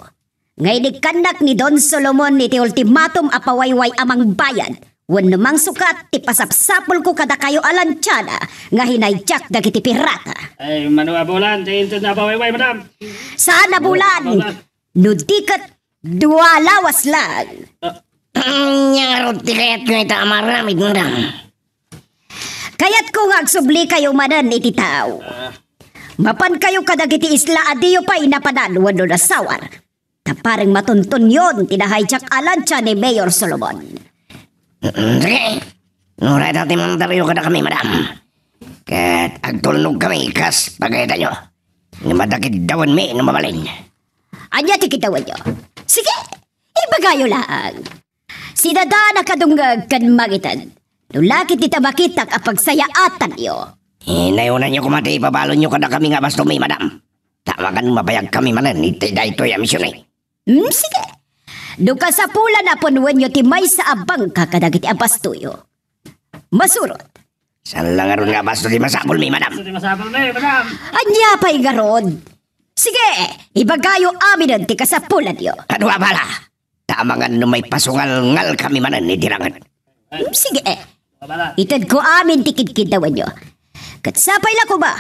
nga inikkannak ni Don Solomon iti ultimatum a pawayway a mangbayad wenno mangsukat ti pasapsapulko kadakayo a lantiada nga hinaydiak dagiti pirata. Ay, mano a bulan ti inted na pawayway, Madam? Saan a bulan? Bulan. No di ket dua lawas lang. Ah. Ania ngarud ti kayatyo ita a maaramid, madam? Kayatko nga agsublikayo manen iti tao. Mapankayo kadagiti isla a diyo pay napanan wenno nasawar. Ta pareng matuntonyon ti na-hijack a lansia ni Mayor Solomon. Mm, sige. Uray ta timandaryo kadakami, madam. Ket agtulnogkami kas pagaytanyo. Ngem adda kiddawenmi no mabalin. Ania ti kiddawenyo? Sige, ibagayo laeng. Sinadaan a kadungngeg ken mangited. No lakit dita makitak a pagsayaatanyo. Inayonanyo koma ti ibabalonyo kadakami nga bastomi, madam. Ta amangan mabayagkami manen iti daytoy a misionmi. Hmm, sige. No kasapulan a punwenyo ti maysa a bangka kadagiti abastoyo. Masurot. Saan la ngarud nga abasto ti masapulmi, madam? Abasto ti masapulmi, madam. Ania pay ngarud? Sige, ibagayo aminen ti kasapulanyo. Adu a bala. Ta amangan no maipasungalngalkami manen iti langit. Hmm, sige. Itedko amin ti kidkiddawenyo. Ket sapay la koma,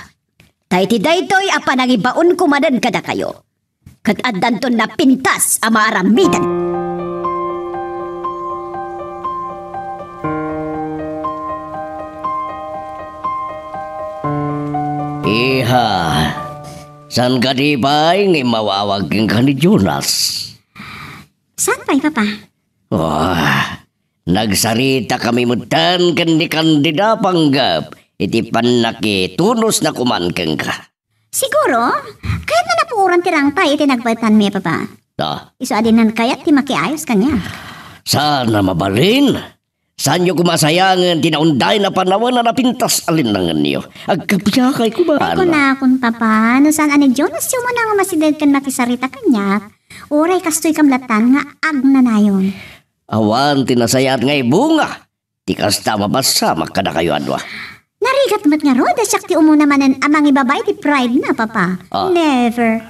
ta iti daytoy a panangibaonko manen kadakayo, ket addanton napintas a maaramiden. Iha, saan kadi pay nga immawawag kenka ni Jonas? Saan pay, Papa? Oh, nagsaritakami metten ken ni Candida Panggep iti pannakitunosna koman kenka. Siguro, kayatna napuoran ti rangtay iti nagbaetanmi, Papa. Ah. Isu a dinan kayat ti makiayos kaniak. Saan a mabalin? Saanyo koma a sayangen ti naunday a panawen a napintas a linnangenyo? Agkabiakay koma. Ay, kunakon, Papa, no saan a ni Jonas ti umuna nga umasideg ken makisarita kaniak, uray kastoykam latta nga agnanayon. Awan ti nasayaat nga ibunga ti kasta a mapasamak kadakayo a dua. Narigat met ngarud a siak ti umuna manen a mangibaba iti pride na, Papa. Ah. Never.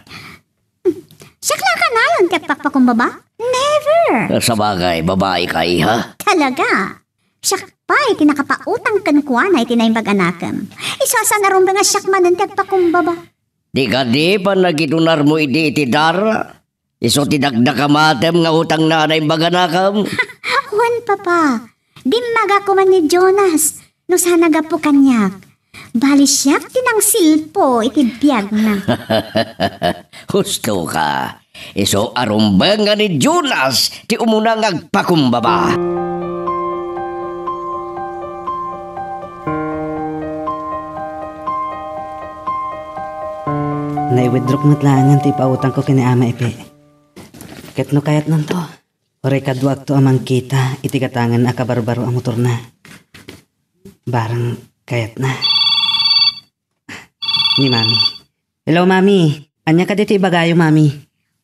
Siak la a kanayon ti agpakpakumbaba? Never. Sabagay, babai ka, iha. Talaga. Siak pay ti nakapautang kenkuana iti naimbag a nakem. Isu a saan a rumbeng a siak manen ti agpakumbaba. Di kadi pannakidunarmo idi iti dara? Isu ti dakdakamatem nga utangna a naimbag a nakem? Wen, Papa. Dimmagak koman ni Jonas no saan a gapu kaniak. Bali, siak ti nangsilpo iti biagna. Husto ka. Isu a rumbeng nga ni Jonas ti umuna nga agpakumbaba. Nai-withdrawk met laengen ti ipautangko ken ni Ama Epe. Ket no kayatnanto, uray kaduakto a mangkita iti gatangen a kabarbaro a motorna. Barang kayatna. Ni Mami. Hello, Mami. Ania kadi ti ibagayo, Mami?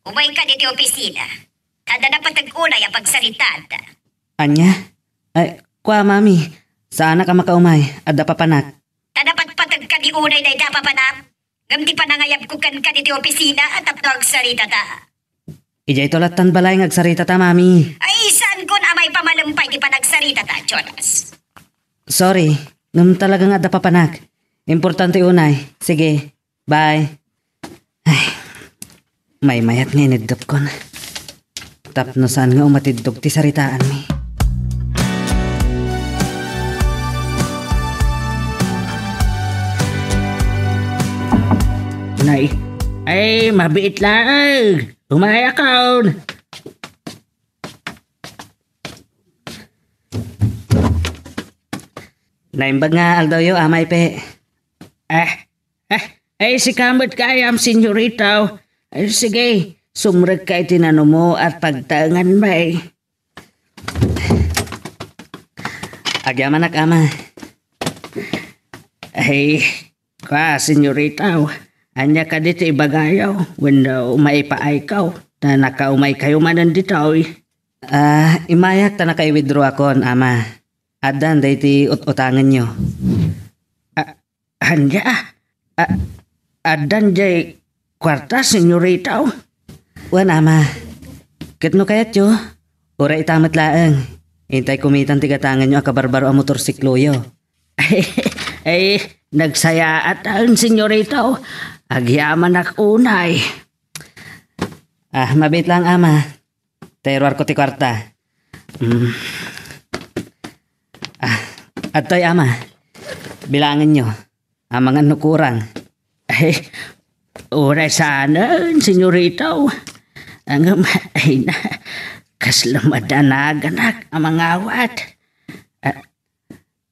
Umayka ditoy opisina. Adda napateg unay a pagsaritaanta. Ania? Ay, kua, Mami. Saanak a makaumay. Adda papanak. Ta napatpategka di unay dayta a papanak? Ngem ti panangayabko kenka ditoy opisina a tapno agsaritata. Idiayto lattan balay nga agsaritata, Mami. Ay, saankon a maipamalem pay ti panagsaritata, Jonas. Sorry, ngem talaga nga adda papanak. Importante unay. Sige, bye. Ay, maymayat nga ineddepkon. Tapno saan nga umatiddog ti saritaanmi. Nay, ay, mabiit laeng. Umayakon. Naimbag nga aldawyo, Ama Epe. Eh, eh, ay, sika met gayam, senyorita. Ay, sige, sumrekka iti nanumo at pagtaenganmi. Agyamanak, Ama. Ay, ka, senyorita, ania kadi ti ibagayo wenno maipaayko ta nakaumaykayo manen ditoy? Ah, immayak ta nakaiwithdrawakon, Ama. Addan daydi ut-utangenyo. A-, ania? A-, addan jay kuarta, senyorita? Wen, Ama. Ket no kayatyo, uray ita met laeng. Intay kumitan ti gatangenyo a kabarbaro a motorsikloyo. Ay, nagsayaat, senyorita. Agyamanak unay. Ah, mabiit lang, Ama. Tay ruarko ti kuarta. Mm. Ah, adtoy, ama. Bilangenyo. Amangan no kurang. Ay, uray saanen, senyorito. Ngem, ay na, kasla madanaganak a mangawat. Ah,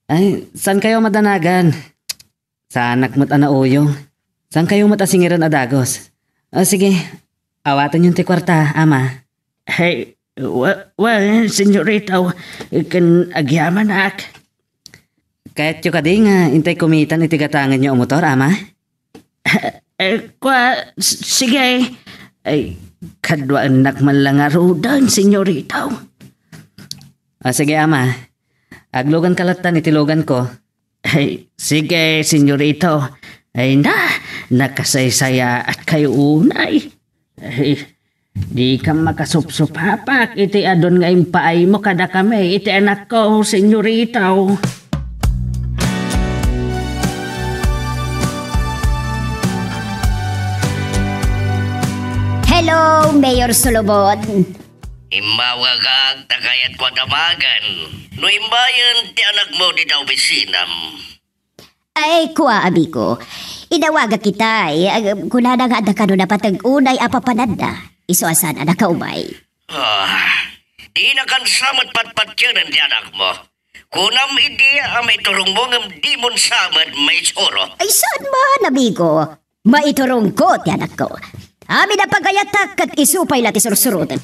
ay, saan kayo madanagan? Saanak met a nauyong. Saan kayo met a singiren a dagus? Ah, sige, awatenyon ti kuarta, ama. Ay, wa-, wen, senyorito, ken agyamanak. Kayatyo kadi nga intay kumitan iti gatangenyo a motor, ama? Eh, kua, s-, sige. Ay, kaduaennak man la ngaruden, senyorito. Ah, sige, ama. Agluganka lattan iti luganko. Ay, sige, senyorito. Ay na, nakasaysayaat kayo unay. Ay, dika makasupsupapak iti adun nga impaaymo kadakami iti anakko, senyorito. Hello, Mayor Solomon. Immawagak ta kayatko a damagen no imbayen ti anakmo dita opisinam. Ay, kua, amigo. Inawagak itay, ag-, kunana nga adda kano napateg unay a papananda. Isu a saan a nakaumay. Ah, dinakan sa met patpatienen ti anakmo. Kunam idi a maiturongmo ngem dimon sa met maisuro. Ay, saan man, amigo? Maiturongko ti anakko. Amin a pagayatak ket isu pay la ti sursuroten.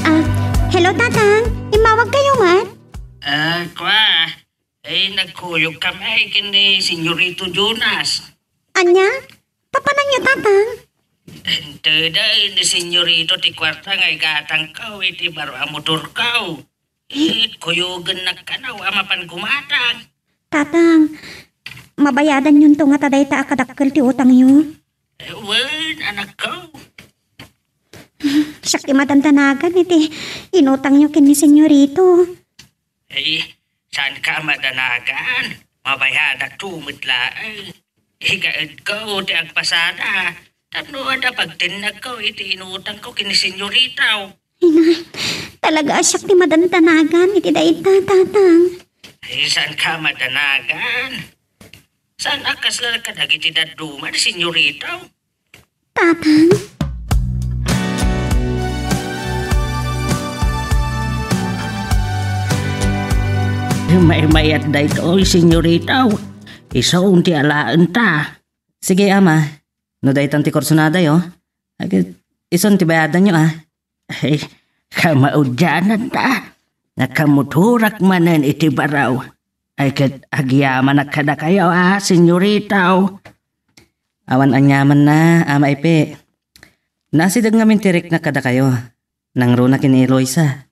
Ah, hello, Tatang. Immawag kayo man? Ah, kua. Ay, nagkuyog kami ken ni Senyorito Jonas. Ania? Papananyo, Tatang? Intedda ni Senyorito ti kuarta nga igatangko iti baro a motorko. It kuyogennak kano a mapan gumatang. Tatang, mabayadanyonto ngata dayta a kadakkel ti utangyo? Eh, wen, anakko. Siak ti madandanagan iti inutangyo ken ni Senyorito. Eh, saanka a madanagan? Mabayadakto met laeng. Igaedko ti agpasada tapno adda pagtennagko iti inutangko ken ni Senyorito. Ay na, talaga a siak ti madandanagan iti dayta, Tatang. Ay, saanka a madanagan? Saan a kasla kadagiti dadduma ni Senyorito? Tatang? Maymayat daytoy, senyorito. Isu ti alaenta. Sige, ama. No daytan ti kursonadayo, agid, isun ti bayadanyo, a. Ay, kamaudiananta. Nakamotorak manen iti baro. Ay, ket agyamanak kadakayo, a, senyorito. Awan aniamanna, Ama Ipe. Naasideg ngamin ti riknak kadakayo. Nangruna ken ni Eloisa.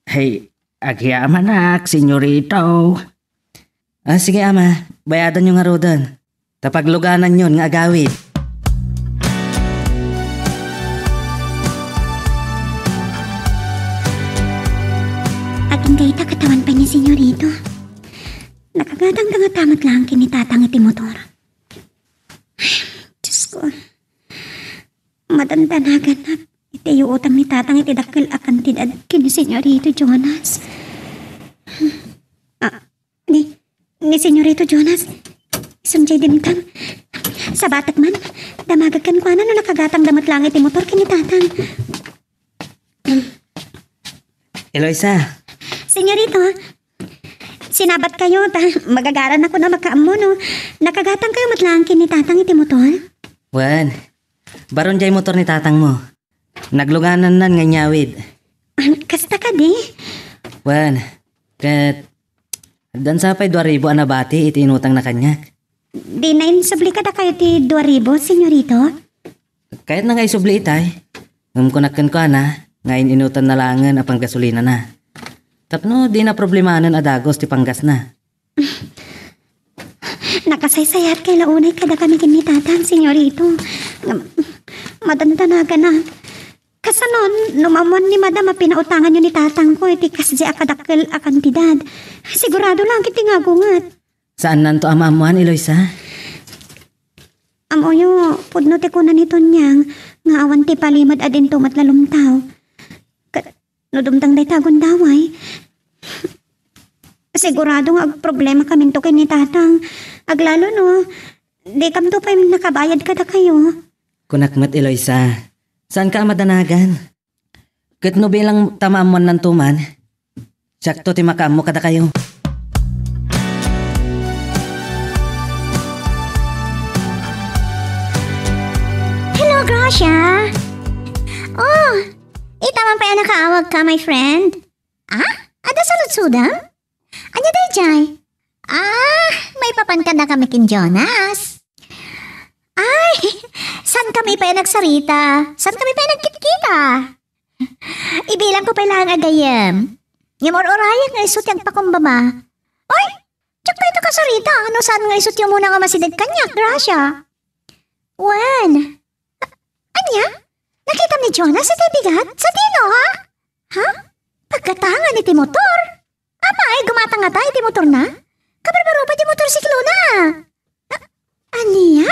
Ay, agyamanak, senyorito. Ah, sige, Ama. Bayadanyo ngaruden. Ta paglugananyon nga agawid. Agingga ita ket awan pay ni senyorito. Nakagatangda ngata met laeng ken ni Tatang iti motor. Diosko, madandanaganak iti iutang ni Tatang iti dakkel a kantidad ken ni Senyorito Jonas. Ah, ni, ni Senyorito Jonas, isun diay dimtang. Sabatek man, damagek kenkuana no nakagatangda met laeng iti motor ken ni Tatang. Eloisa. Senyorito, sinabatkayo ta magagaranakon a makaammo no nakagatangkayo met laeng ken ni Tatang iti motor? Wen, baron diay motor ni tatangmo. Nagluganannan nga inyawid. Kasta kadi? Wen, ket addan sa pay dua ribu a nabati iti inutangna kaniak. Dina insubli kadakayo ti dua ribu, senyorito? Kayatna nga isubli itay. Ngem kunak kenkuana nga in-inutanna laengen a panggasolinana. Tapno dina problemanen a dagus ti panggasna. Nakasaysayaat kay la unay kadakami ken ni Tatang, senyorito. Ngem, madandanaganak. Kasano no maammuan ni Madam a pinautanganyo ni Tatangko iti kasdiay a kadakkel a kantidad? Sigurado laeng ket ti ngagunget. Saannanto a maammuan, Eloisa. Ammoyo, pudno ti kuna ni Tonyang nga awan ti palimed a dinto met la lumtaw. Ket no dumteng dayta a gundaway, sigurado nga agproblemakaminto ken ni Tatang. Aglalo no, dikamto pay nakabayad kadakayo. Kunak met, Eloisa, saanka a madanagan? Ket no bilang ta maammuannanto man, siakto ti makaammo kadakayo. Hello, Gracia! Oh, ita man pay a nakaawagka, my friend? Ah? Adda saludsodem? Ania daydiay? Ah, maipapan kadakami ken Jonas. Ay, saankami pay a nagsarita? Saankami pay a nagkitkita? Ibilangko pay laeng a gayyem. Ngem ur-urayak nga isu ti agpakumbaba. Ay, diak dayta kasarita no saan nga isu ti umuna nga masideg kaniak, Gracia. Wen. Ania? Nakitam ni Jonas itay bigat? Sadino, ha? Ha? Paggatangan iti motor? Apay, gumatang ngata iti motorna? Kabarbaro pay ti motorsiklona. A-, ania?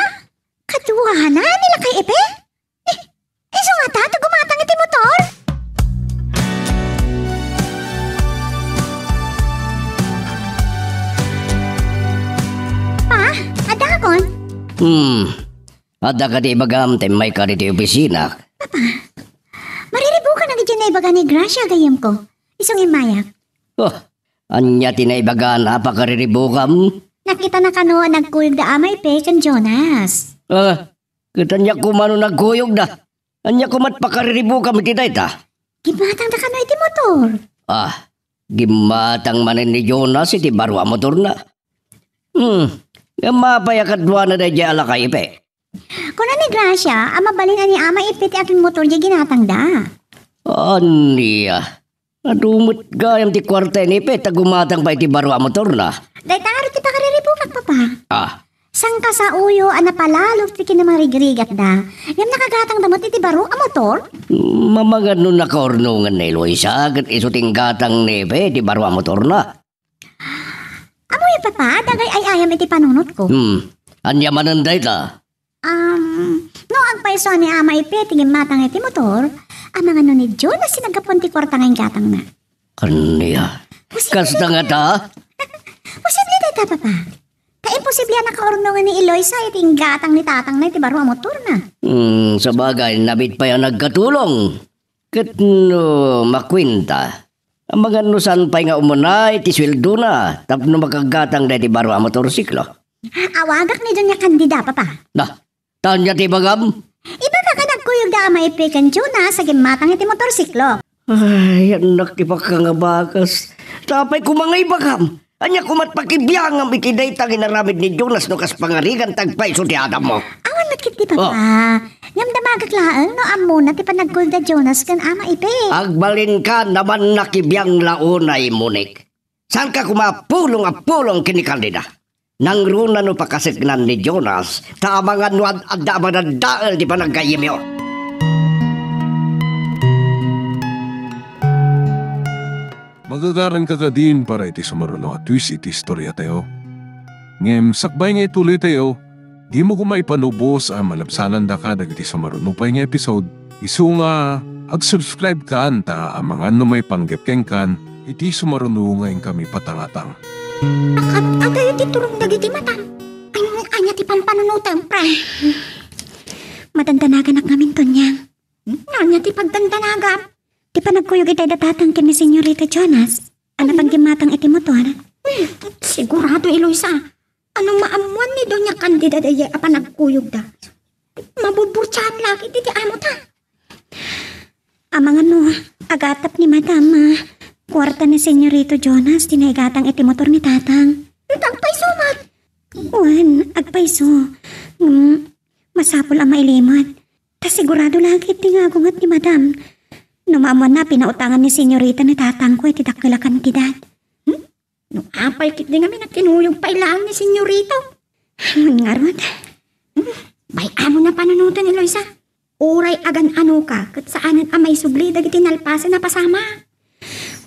Kaduana ni Lakay Ipe? Eh, isu ngata ti gumatang iti motor? Pa, addakon? Hmm. Adda kadi ibagam ta immayka ditoy opisina? Papa, mariribukan dagiti naibaga ni Gracia, gayyemko. Isu nga immayak. Oh, ania ti naibagana a pakariribukam? Nakitana kano a nagkuyogda Ama Ipe ken Jonas. Ah, ket ania koma no nagkuyogda? Ania koma ti pakariribukam iti dayta? Gimmatangda kano iti motor. Ah, gimmatang manen ni Jonas iti baro a motorna. Hmm, ngem apay a kaduana daydiay a Lakay Ipe? Kuna ni Gracia a mabalin a ni Ama Ipe ti aginmotor diay ginatangda. Ania? Adu met gayam ti kuarta ni Ipe ta gumatang pay iti baro a motorna. Dayta ngarud ti pakariribukak, Papa. Ah. Sangkasauyo a napalalo ti kinamarigrigatda, ngem nakagatangda met iti baro a motor? Amangan no nakaurnongen ni Eloisa ket isu ti inggatang ni Ipe iti baro a motorna. Ammoyo, Papa, dagay ay-ayam iti panunotko. Hmm. Ania manen dayta? Um, no agpayso a ni Ama Ipe ti gimmatang iti motor, amangan no ni Jonas ti naggapuan ti kuarta nga inggatangna. Ania? Posible. Kasta ngata? Posible dayta, Papa. Ta imposible a nakaurnongen ni Eloisa iti inggatang ni tatangna iti baro a motorna. Hmm, sabagay, nabit pay a nagkatulong. Ket no makuenta, amangan no saan pay nga umuna iti sueldona tapno makaggatang daydi baro a motorsiklo? Awagak ni Doña Candida, Papa. Na, ta ania ti ibagam? Ibagak a nagkuyogda Ama Ipe ken Jonas a gimmatang iti motorsiklo. Ay, annak ti pakkangabakas. Ta apay koma nga ibagam? Ania koma ti pakibiangam iti dayta nga inaramid ni Jonas no kas pangarigan ti agpayso ti adammo? Awan met ketdi, Papa. Oh. Ngem damagek laeng no ammona ti panagkuyog da Jonas ken Ama Ipe. Agbalinka, naman nakibiang la unay, Monique. Saanka koma a pulong a pulong ken ni Candida? Nangruna no pakaseknan ni Jonas, ta amangan no ad-adda a madadael ti panaggayyemyo. Magagaranka kadin para iti sumaruno a twist iti istoriatayo. Ngem sakbay nga ituloytayo, dimo koma ipanubos a malabsanandaka dagiti sumaruno pay nga episode, isu nga ag-subscribe kan ta amangan no maipanggep kenkan iti sumaruno nga inkami patangatang. Akat-, adayo ti turong dagiti matam. Ania, ania ti pampanunotem, Frank? Madandanaganak ngamin, Tonyang. Hmm? Ania ti pagdandanagam? Ti panagkuyog itay da tatang ken ni Senyorita Jonas a napagimmatang iti motor. Hmm, sigurado, Eloisa. Ano maammuan ni Doña Candida daydiay a panagkuyogda? Mabuburtsaan lagi ti, ti amota. Amangan no, agatap ni Madam, ah, kuarta ni Senyorito Jonas ti naigatang iti motor ni Tatang. Ita agpayso met? Wen, agpayso. Ngem, masapul a mailimod. Ta sigurado lagi ti ngagunget ni Madam. No maammuanna a pinautangan ni Senyorita ni Tatangko iti dakkel a kantidad. Hmm? No apay ketdi ngamin a kinuyog pay laeng ni Senyorito? Wen ngarud. Hmm, bay-am no panunoten, Eloisa. Uray agan-anoka, ket saanen a maisubli dagiti nalpasen a pasamak.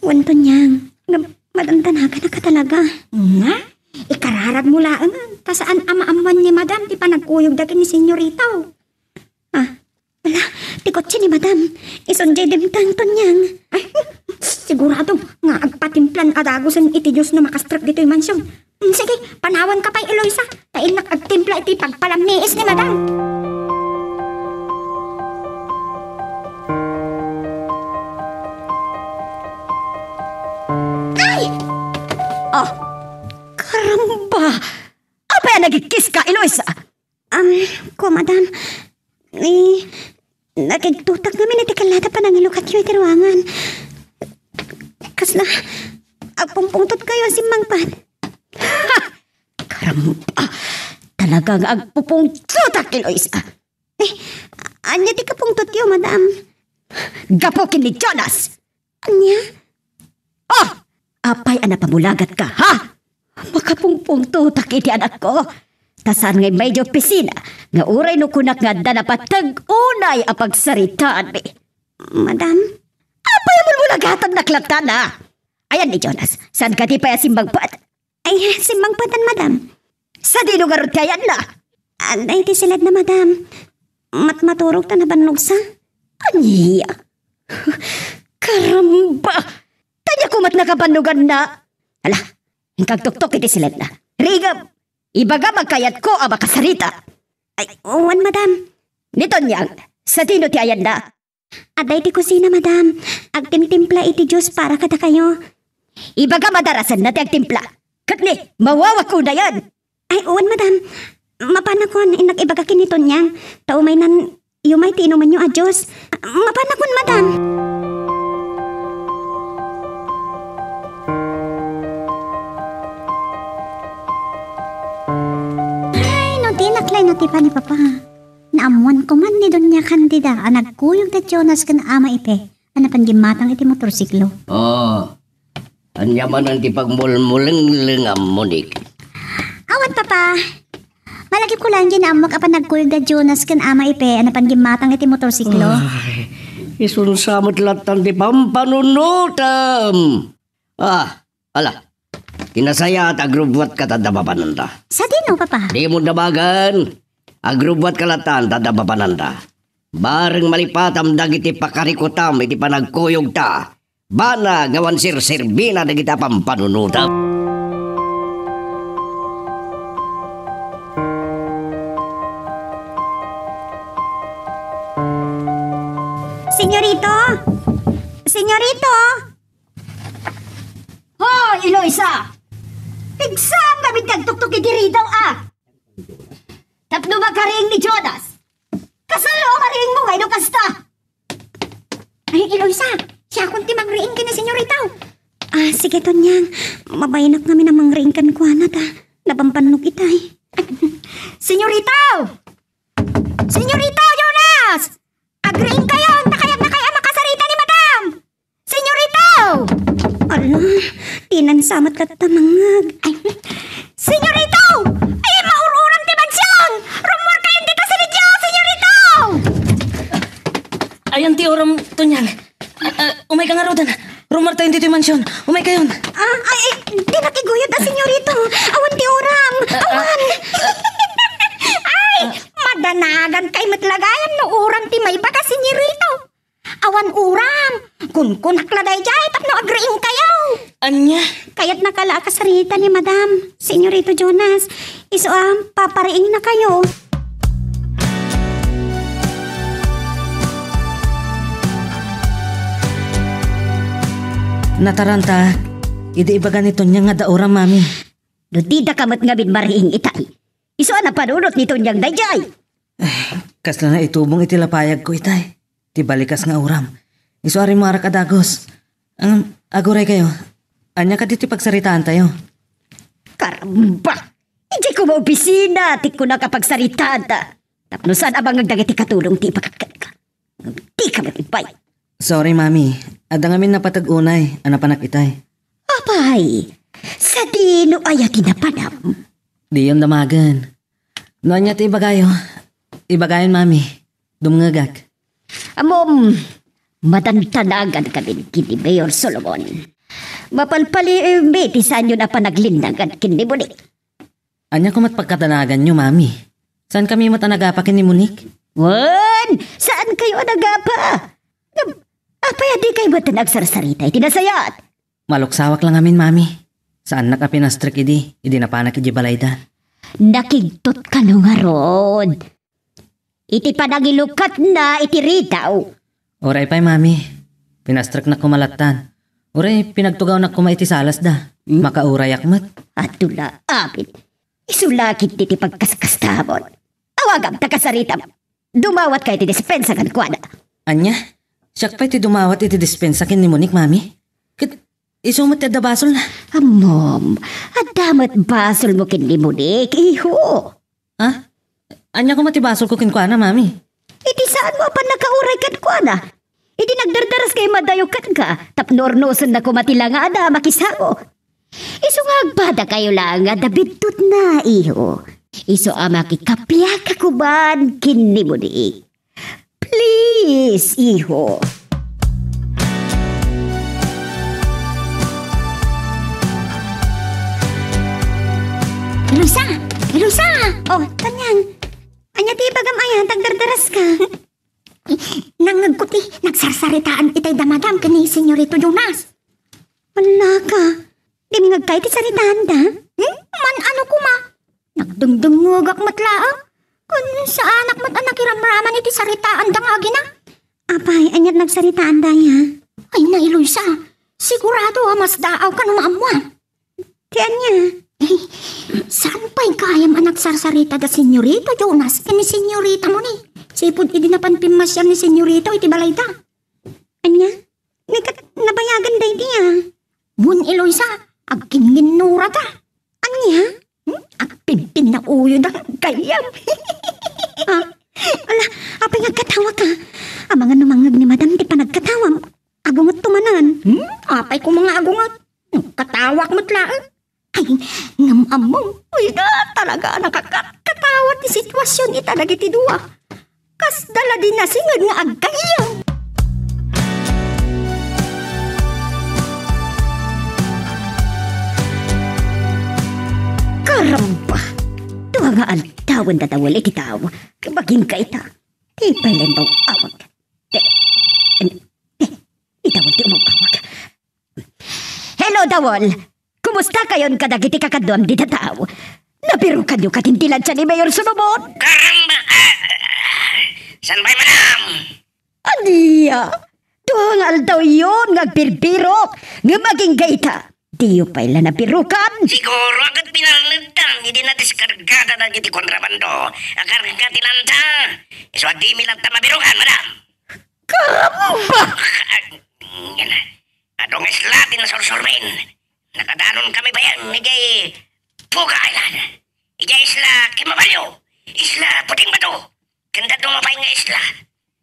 Wen, Tonyang, ngem madandanaganak a talaga. Nga, ikararagmo laengen. Ta saan a maammuan ni Madam ti panagkuyogda ken ni Senyorito. Ah, ala, ti kotse ni Madam. Isun jay dimteng, Tonyang. Ay, sigurado nga agpatimplan a dagusen iti Dios no makastrek ditoy mansion. Hmm, sige, panawanka pay, Eloisa. Ta innak agtimpla iti pagpalammiis ni Madam. Ay! Ah, karamba! Apay a nagikkiska, Eloisa? Um, ko, Madam. Eh, nakigtutak ngamin iti kallata panangilukatyo iti ruangan. Kasla, agpungpungtotkayo a simmangpet. Ha! Karamba! Talaga nga agpupungtotak, Eloisa. Eh, ania ti kapungtotyo, Madam? Gapu ken ni Jonas! Ania? Oh! Apay a napamulagatka, ha? Makapungpungtotak iti anakko. Ta saan nga immay idiay opisina nga uray no kunak nga adda napateg unay a pagsaritaanmi. Madam? Apay a mulmulagatannak latta, ha? Ayan ni Jonas, saan kadi pay a simmangpet? Ay, simmangpetan, Madam. Sadino ngarud ti ayanna? Adda iti siledna, Madam. Matmaturog ta nabannogsa. Ania? Karamba! Ania koma ti nakabannoganna? Hala, inka agtuktok iti siledna. Riingem, ibagam a kayatko a makasarita. Ay, wen, Madam. Ni Tonyang, sadino ti ayanna? Adda iti kusina, Madam. Agtimtimpla iti juice para kadakayo. Ibagam a darasenna ti agtimpla. Ket ni, mawawak unayen. Ay, wen, Madam. Mapanakon, innak ibaga ken ni Tonyang. Ta umaynan, umay ti inumenyo a juice. Mapanakon, Madam. Ay, no dinak la inatipan ni Papa. Naammuan koman ni Doña Candida a nagkuyog da Jonas ken Ama Ipe a napan gimmatang iti motorsiklo. Oh, ania manen ti pagmulmulenglengam, Monique? Awan, Papa. Malagipko laeng diay naammok a panagkuyog da Jonas ken Ama Ipe a napan gimmatang iti motorsiklo. Ay, isunsa met lattan ti pampanunotem. Ah, ala. Kinasaya ta agrubbuatka ta adda mapananta. Sadino, Papa? Dimo damagen. Agrubbuatka lattan ta adda mapananta. Bareng malipatam dagiti pakarikutam iti panagkuyogta. Banag nga awan serserbina dagiti a pampanunotem. Senyorito! Senyorito! Hoy, Eloisa! Pigsam ngamin ti agtuktok iti ridaw, a! Tapno makariing ni Jonas. Kasano a mariingmo nga no kasta? Ay, Eloisa, siakon ti mangriing ken ni Senyorito. Ah, sige, Tonyang. Mabainak ngamin a mangriing kenkuana ta nabambannog itay. Senyorito! Senyorito Jonas! Agriingkayon, ta kayatnakay a makasarita ni Madam! Senyorito! Ala, dinan sa met latta mangngeg. Ay, Senyorito! Ay, maur-uram ti mansion! Rummuarkayon dita sirigyo, Senyorito! Ayan ti uram, Tonyang. Ah, ah, umayka ngaruden. Rummuartayon ditoy mansion. Umaykayon. Ah, ay, ay, dinak iguyod a, Senyorito. Awan ti uram. Ah, ah. Awan. Ay, madanagan kay met lagayan no uram ti maibaga, Senyorito. Awan uram. Kunkunak la daydiay tapno agriingkayo. Ania? Kayatnaka la a kasarita ni Madam, Senyorito Jonas. Isu a papariingnakayo. Nataranta, idi ibaga ni Tonyang nga adda uram, Mami. No didaka met ngamin mariing itay, isu a napanunot ni Tonyang daydiay. Ay, kasla naitubong iti lapayagko itay. Ti balikas nga uram. Isu a rimmuarak a dagus. Ngem, aguraykayo. Ania kadi ti pagsaritaantayo? Karamba! Idiay koma opisina ti kunak a pagsaritaanta. Tapno saan a bangag dagiti katulong ti ipakat kenka. Dika met imbay. Sorry, Mami. Adda ngamin napateg unay a napanak itay. Apay, sadino aya ti napanam? Diyon damagen. No ania ti ibagayo, ibagayon, Mami. Dumngegak. Ammom, madantanagan kami ken ni Mayor Solomon. Mapalpalimi ti saanyon a panaglinnagan ken ni Monique. Ania koma ti pagkadanaganyo, Mami? Saankami met a nagapa ken ni Monique? Wen, saankayo a nagapa? Ngem, apay a dikay met agsarsarita iti nasayaat? Maluksawak la ngamin, Mami. Saannak a pinastrek idi, idi napanak idiay balayda. Nakigtot kano ngarud iti panangilukatna iti Rita? Uray pay, Mami. Pinastreknak koma lattan. Uray pinagtugawnak koma iti salasda. Hmm? Makaurayak met. Adu la, apit. Isu la ketdi ti pagkaskastamon. Awagam ta kasaritam. Dumawatkayo iti dispensa kenkuana. Ania? Siak pay ti dumawat iti dispensa ken ni Monique, Mami? Ket isu met ti adda basolna. Ammom, adda met basolmo ken ni Monique, iho. Ha? Ania koma ti basolko kenkuana, Mami? Iti saanmo a pannakauray kenkuana. Idi nagdardaras kayo madayo kenka, tapno urnosenna koma ti langada a makisango. Isu nga agpadakayo laeng a biddutna, iho. Isu a makikapiaka koma ken ni Monique. Please, iho. Luisa! Luisa! Oh, Tanyang. Ania ti ibagam aya, agdardaras ka? Nangngegko ti nagsarsaritaan itay da Madam ken ni Senyorito Jonas. Ala ka, dimngegka iti saritaanda? Hmm? Man-ano koma? Nagdengdengngegak met laeng. Ken saanak met a nakiramraman iti saritaanda nga agina. Apay, aniat nagsaritaanda aya? Ay, Nay Luisa, sigurado a masdaawka no maammoan. Ti ania? Eh, saan pay gayam a nagsarsarita da Senyorito Jonas ken ni Senyorita Moni? Sipud idi napan pimmasiar ni Senyorito iti balayda. Ania? Ket nabayagan daydi a. Wen, Eloisa, agginginnurata. Ania? Hmm? Agpinpinnauyoda gayam. Ah, ala, apay nga agkatawaka? Amangan no mangngeg ni Madam ti panagkatawam. Agungetto manen. Hmm? Apay koma nga agunget? Nagkatawak met laeng. Ay, ngem ammom, uy, da, talaga a nakakatkatawa ti sitwasion ita dagiti dua. Kasda la di nasinged nga aggayyem. Karamba! Dua nga aldawen da Dawel iti tao. Agingga ita. Ti pay laeng awag. Te, te, ti Dawel ti umawag. Hello, Dawel! Kumustakayon kadagiti kakaduam dita tao? Nabirukanyo kadin ti lantsa ni Mayor Solomon? Karamba! Ah, ah, ah. Saan pay, Madam? Ania? Dua nga aldawyon nga agbirbirok, ngem agingga ita. Diyo pay la nabirukan? Siguro, ket pinarnedda idi nadiskargada dagiti kontrabando a karga ti lantsa. Isu a dimi latta mabirukan, Madam. Karamba! Adu nga isla ti nasursurben. Nakadanonkami bayan idiay Puga Island. Idiay Isla Kimabalyo, Isla Puting Bato, ken dadduma pay nga isla.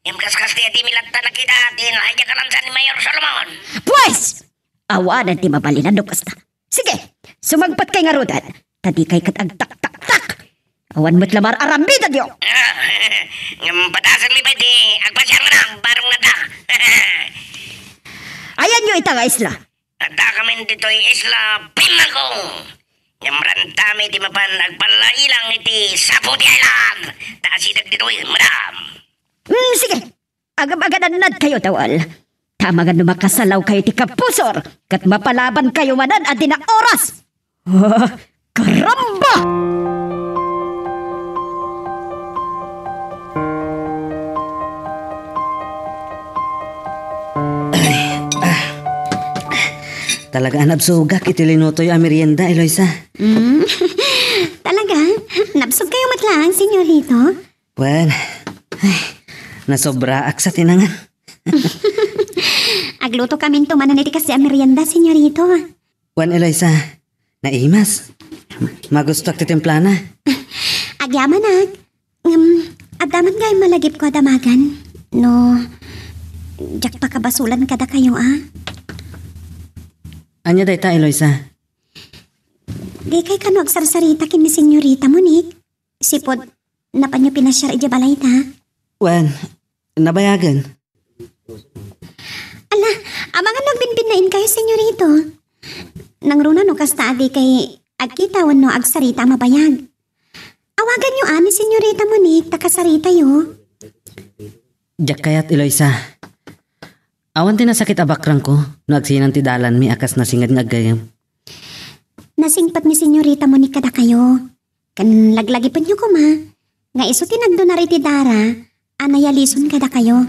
Ngem kaskasdi a dimi latta nakita ti nalaydek a lantsa ni Mayor Solomon. Pues! Awanen ti mabalin no kasta. Sige, sumangpetkay ngaruden, ta dikay ket agtaktaktak. Awan met la mar-aramidadyo. Ah, ngem padasenmi pay ti agpasiar nga nagbarong nata. Ayanyo ita nga isla? Addakamin ditoy Isla Pimarco. Ngem rantami ti mapan agpallailang iti Saputi Island. Ta asideg ditoy, Madam. Hmm, sige. Agam-aganannadkayo, Dawel. Ta amangan no makasalawkayo ti kapusor, ket mapalabankayo manen a dina oras. Ah, karamba! Ay, ah. Talaga a nabsogak iti linutoyo a merienda, Eloisa. Mm. Talaga? Nabsogkayo met laeng, Senyorito? Wen, ay, nasobraak sa tinangan. Aglutokaminto manen iti kasdi a merienda, Senyorito. Wen, Eloisa, naimas. Magustuak ti timplana. Agyamanak. Ngem, adda man gayam malagipko a damagan. No, diak pakabasolan kadakayo, a? Ania dayta, Eloisa? Dikay kano agsarsarita ken ni Senyorita Monique? Sipud napanyo pinasiar idiay balayda? Wen, nabayagen. Ala, amangan no agbinbinnainkayo, Senyorito. Nangruna no kasta a dikay agkita wenno agsarita a mabayag. Awaganyo a ni Senyorita Monique ta kasaritayo. Diak kayat, Eloisa. Awan ti nasakit a bakrangko no agsinan ti dalanmi a kas nasinged nga aggayem. Nasingpet ni Senyorita Monique kadakayo. Ken laglagipenyo koma nga isu ti nagdunar iti dara a nayalison kadakayo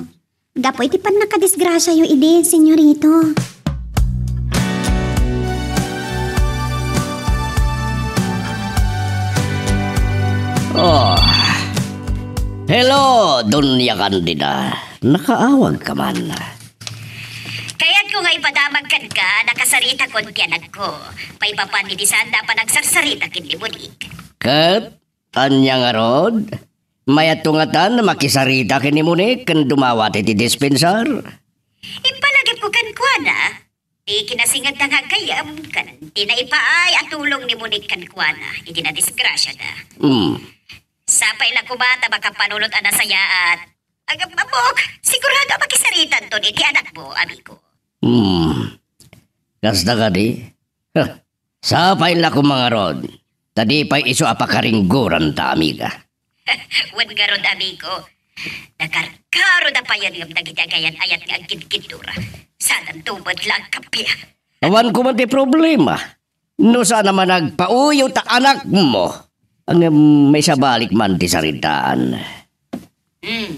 gapu iti pannakadisgrasiayo idi, Senyorito. Oh. Hello, Doña Candida. Nakaawagka man. Kayatko nga ipadamag kenka, nakasaritakon ti anakko. Maipapan iti saanda a panagsarsarita ken ni Monique. Ket ania ngarud? Mayatto ngatan a makisarita ken ni Monique ken dumawat iti dispensar? Impalagipko kenkuana, ti kinasingedna nga aggayem ken ti naipaay a tulong ni Monique kenkuana iti nadisgrasiada. Hmm. Sapay la koma ta makapanunot a nasayaat. Agam-, ammok, sigurado a makisaritanton iti anakmo, amigo. Hmm. Kasta kadi? Huh. Sapay la koma ngarud, ta di pay isu a pakaringguranta, amiga. Wen ngarud, amigo, nakarkarod a payen ngem dagiti agayan-ayat nga agkinkintura. Sadanto met la agkappia. Awan koma ti problema. No saan a managpauyo ta anakmo, ngem maisabalik man ti saritaan. Hmm,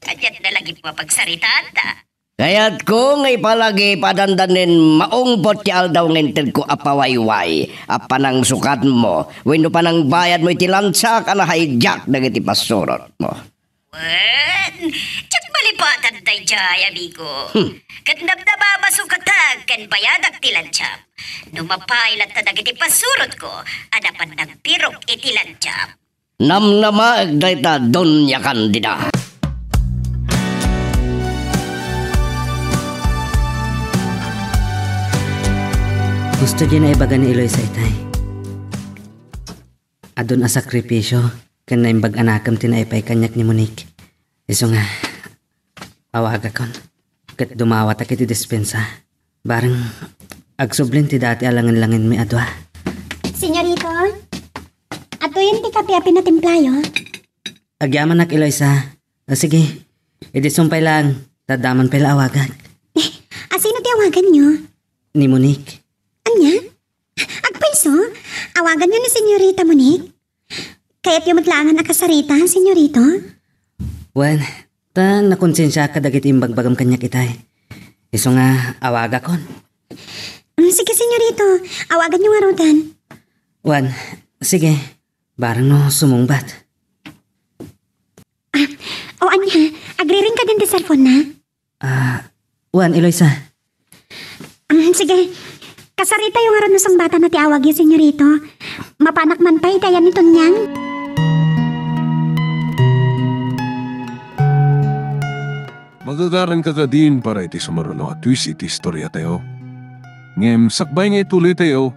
kadiatna la gipapagsaritanta. Kayatko nga ipalagip a dandanin maungpot ti aldaw nga intedko a pawayway a panangsukatmo wenno panangbayadmo iti lansak a na-hijack dagiti pasurotmo. Wen, diak malipatan daydiay, amigo. Hmm. Ket namnama a masukatak ken bayadak ti lansiam. No mapaay latta dagiti pasurotko a napan nagbirok iti lansiam. Namnamaek dayta, Doña Candida. Gusto diay naibaga ni Eloisa itay. Adun a sakrifisio ken naimbag a nakem ti naipaay kaniak ni Monique. Isu nga, awagakon ket dumawatak iti dispensa. Bareng agsublin ti dati a langen-langenmi a dua. Senyorito, atuyen ti kape a pinatimplayo. Agyamanak, Eloisa. O, sige. Idi sumpay lang, ta adda man pay la awagak. Eh, asino ti awaganyo? Ni Monique. Ania? Agpayso? Awaganyo ni Senyorita Monique? Kayatyo met laengen a kasarita, Senyorito? Wen, ta nakonsensiak kadagiti imbagbagam kaniak itay. Isu nga awagakon. Mm, sige, Senyorito. Awaganyo ngaruden. Wen, sige. Bareng no sumungbat. Ah, o ania, agriring kadin ti cellphone na? Ah, wen, Eloisa. Mm, sige. Kasaritayo ngarud no sungbatanna ti awagyo, Senyorito. Mapanak man pay iti ayan ni Tonyang. Magagaranka kadin para iti sumaruno a twist iti istoriatayo. Ngem sakbay nga ituloytayo,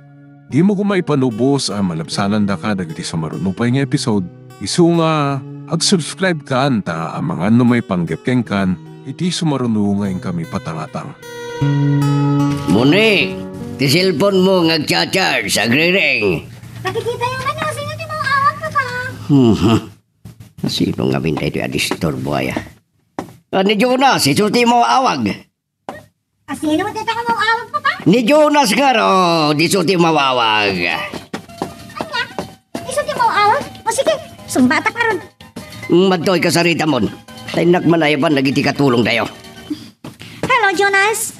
dimo koma ipanubos a malabsanandaka dagiti sumaruno pay nga episode. Isu nga, ag-subscribe kan ta amangan no maipanggep kenkan iti sumaruno nga inkami patangatang. Monique, ti cellphone mo nga agcha-charge, agriring. Nakikitayo man, no? Sino ti mawawag, Papa? Hmm. Sino ngamin daytoy a disturbo, aya? Ah, ni Jonas, isu ti mawawag. Asino ti tao mawawag, Papa? Ni Jonas ngarud, isu ti mawawag. Ania? Isu ti mawawag? O sige, sungbatak ngarud. Madtoy kasaritamon. Ta innak man a ipan dagiti katulongtayo. Hello, Jonas.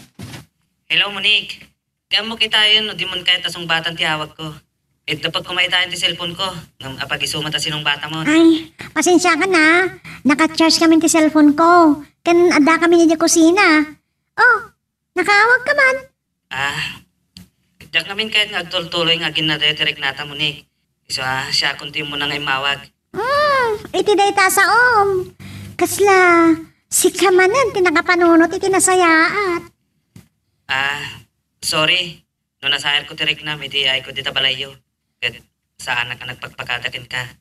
Hello, Monique. Di ammok itayen no dimon kayat a sungbatan ti awagko. Iddepek koma itayen ti cellphone ko, ngem apag-isu met a sinungbatamon. Ay, pasensiakan a. Naka-charge ngamin ti cellphone ko. Ken addakamin idiay kusina. Oh, nakaawagka man. Ah, diak ngamin kayat nga agtultuloy nga aginnadayo ti riknata, Monique. Isu a, siakon ti immuna nga immawag. Hmm, iti dayta a saom. Kasla, sika manen ti nakapanunot iti nasayaat. Ah, sorry. No nasayarko ti riknam iti yaayko dita balayyo, ket saanak a nagpakpakada kenka.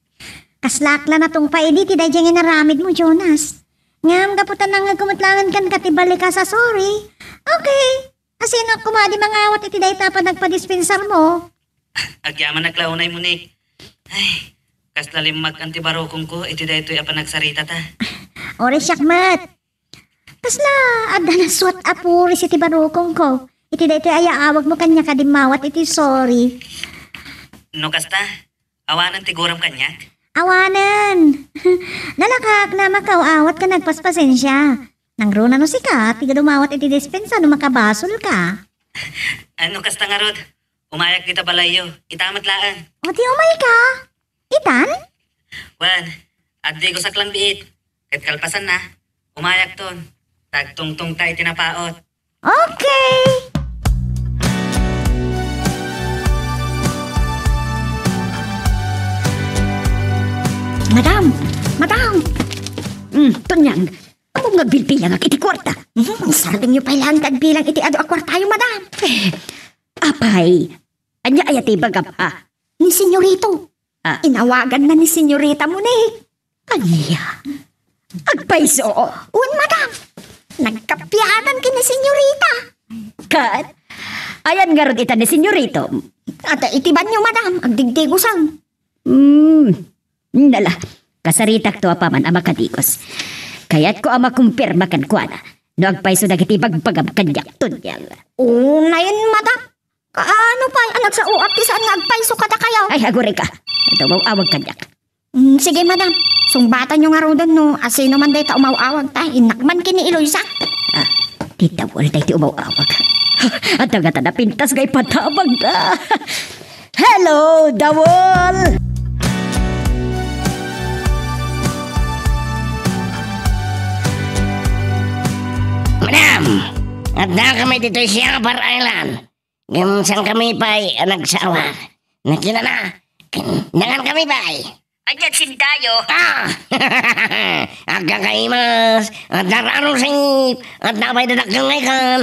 Kaslak la natungpal idi ti daydiay nga inaramidmo, Jonas. Ngem gapu ta nangngegko met laengen kenka ti balikas a sorry. Okay. Asinoak koma a di mangawat iti dayta a panagpadispensarmo? Agyamanak la unay, Monique. Ay, kasla limmakkan ti barukongko iti daytoy a panagsaritata. Uray siak met. Kasla adda nasuat a puris iti barukongko. Iti daytoy a yaawagmo kaniak a dimmawat iti sorry. No kasta, awanen ti guram kaniak? Awanen. Nalakak, namakaw-awat ken agpaspasensia. Nangruna no sika, piga dumawat iti dispensa no makabasolka. Ano kasta ngarud? Umayak dita balayyo. Ita met laeng. O di umayka? Itan? Wen, agdigosak lang biit. Ket kalpasanna, umayakton. Tagtungtongta iti napaot. Okay. Madam! Madam! Mm, Tonyang, ammom nga agbilbilangak iti kuarta. Mm, sardenyo pay laeng ti agbilang iti adu a kuartayo, madam. Eh, apay, ania aya ti ibagam, ha? Ni Senyorito. Ah. Inawaganna ni Senyorita Monique. Ania? Agpayso? Wen, madam. Nagkapianan ken ni Senyorita. Ket, ayan ngarud ita ni Senyorito? Adda iti banyo, madam. Agdigdigosan. Hmm. Nala, kasaritakto apaman a makadigos. Kayatko a makumpirma kenkuana no agpayso dagiti ibagbagam kaniak, Tonyang. Unayen, madam. Kaano pay a nagsaoak ti saan nga agpayso kadakayo? Ay, agurayka. Adda umaw-awag kaniak. Mm, sige, madam. Sungbatanyo ngaruden no asino man dayta umaw-awag ta innak man ken ni Eloisa. Ah, ti Dawol dayta umaw-awag. Adda ngata napintas nga ipatabagda. Hello, Dawol! Madam! Addakami ditoy Siabar Island. Ngem saankami pay a nagsawa. Nakinana, dangankami pay. Ania ti sindayo? Ah! Agkakaimas, adda ararusip, adda pay dadakkel nga ikan.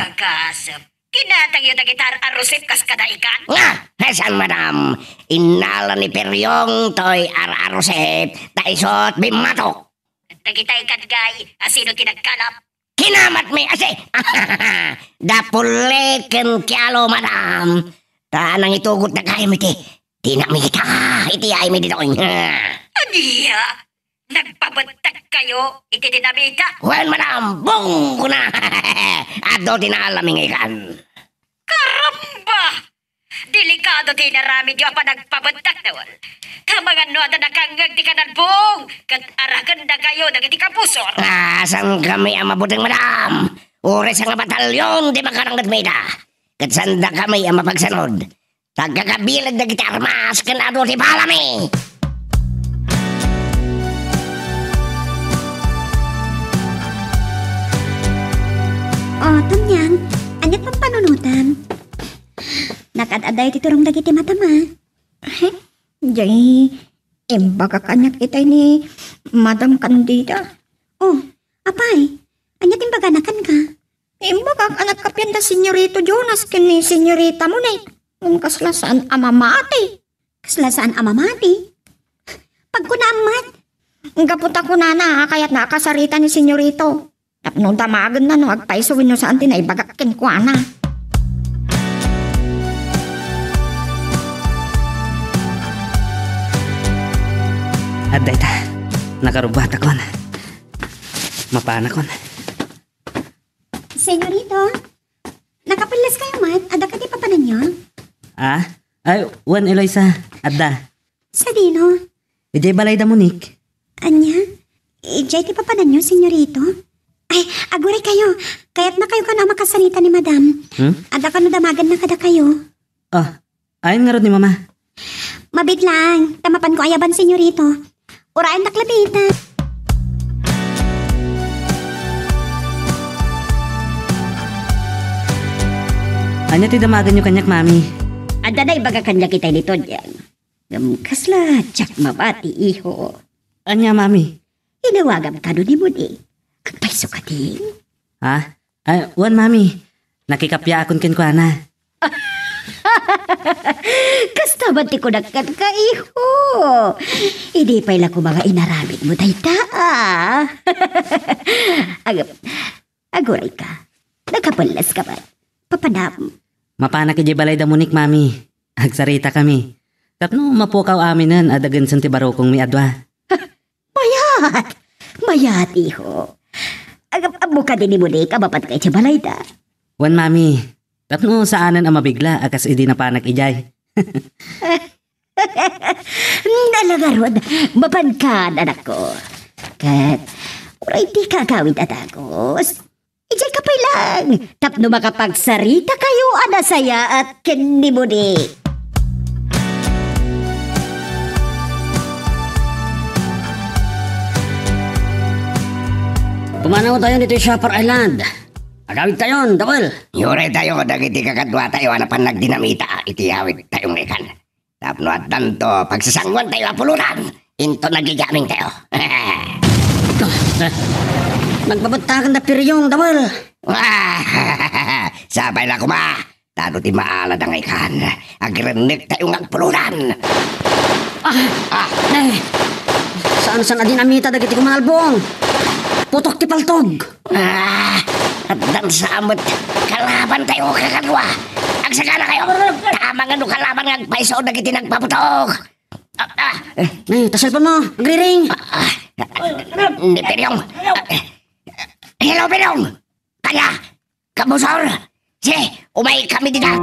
Agasep. Kinatangyo dagiti ararusip kas kada ikan? Nga! Saan, madam? Innala ni Peryong toy ararusip, ta isut' bimmatok. Dagita ikan ngay, asino ti nagkalap? Kinamatmi, asi! Dapulli ken kialo, madam. Ta nangitugotda kayam iti dinamita iti aymi ditoy. Ania? Nagpabettek kayo iti dinamita? Wen, madam, bung kuna. Adu ti naalami nga ikan. Karamba! Delikado ti inaramidyo a panagpabettek, Dawol. Ta mangan no adda nakangngeg ti kanalbong, ket arakendakayo dagiti kapusor. Ah, saankami a mabuteng, madam. Uray sanga batalyon ti makarang ket mayda. Ket saandakami a mapagsanud. Ta agkakabileg dagiti armas ken adu ti balami. O, Tonyang, ania ti pampanunotam? Nakaad-adda ti turong dagiti matam, a. Jay, imbagak kaniak itay ni Madam Candida. O, apay, ania ti imbagana kenka? Imbagak a nagkapian da Senyorito Jonas ken ni Senyorita Monique. Ngem kasla saan a mamati. Kasla saan a mamati? Pagkunaam met. Gapu ta kunana a kayatna a kasarita ni Senyorito. Tapno damagenna no agpayso wenno saan ti naibagak kenkuana. Adda ita. Nakarubbatakon. Mapanakon. Senyorito, nakapelles kayo met? Adda kadi papananyo? Ah? Ay, wen, Eloisa. Adda. Sadino? Idiay balay da Monique. Ania? Idiay ti papananyo, senyorito? Ay, aguray kayo. Kayatna kayo kano a makasarita ni Madam. Hmm? Adda kano damagenna kadakayo. Ah, ayan ngarud ni Mama. Mabiit lang, ta mapanko ayaban, senyorito. Urayendak la biit. Ania ti damagenyo kaniak, Mami? Adda naibaga kaniak itay ni Tonyang. Ngem kasla diak mamati, iho. Ania, Mami? Inawagam kano ni Moni. Agpayso kadi? Ha? Ay, wen, Mami. Nakikapiaakon kenkuana. Kasta man ti kunak kenka, iho. Idi pay la koma nga inaramidmo dayta, a. Ag-, aguray ka. Nakapelles ka man. Papanam. Mapanak idiay balay da Monique, Mami. Agsaritakami. Tapno mapukaw aminen a dagensen ti barukongmi a dua. Mayat! Mayat, iho. Ag-, ammo kadi ni Monique a mapan ka idiay balayda? Wen, Mami. Tapno saanen a mabigla a kas idi napanak idiay. Ala ngarud, mapankan, anakko. Ket, uray dika agawid a dagus. Idiay ka pay lang, tapno makapagsarita kayo a nasayaat ken ni Monique. Pumanaw tayo ditoy Shopper Island. Agawid tayon, Dawel. Uray tayo dagiti kakaduatayo a napan nagdinamita iti awid tayo nga ikan. Tapno addanto, pagsasanguan tayo a puloran, inton agigaming tayo. Nagbabattakan da piriyong, Dawel. Wah! Sapay la koma, tano ti maalad a nga ikan. Agrennek tayo nga agpuloran. Ah! Ah! Eh! Saan, saan a dinamita dagiti kumalbong? Putok ti paltog! Ah! Addan sa met kalaban tayo kakadua. Agsagana kayo. Tama nga no kalaban nga agpayso dagiti nagpaputok. Ah, ah. Eh, ta cellphone mo. Agriring. Ah, ah. Ni Piryong. Ah, eh. Hello, Piryong. Kanya. Kabusor. Si, umay kami dita.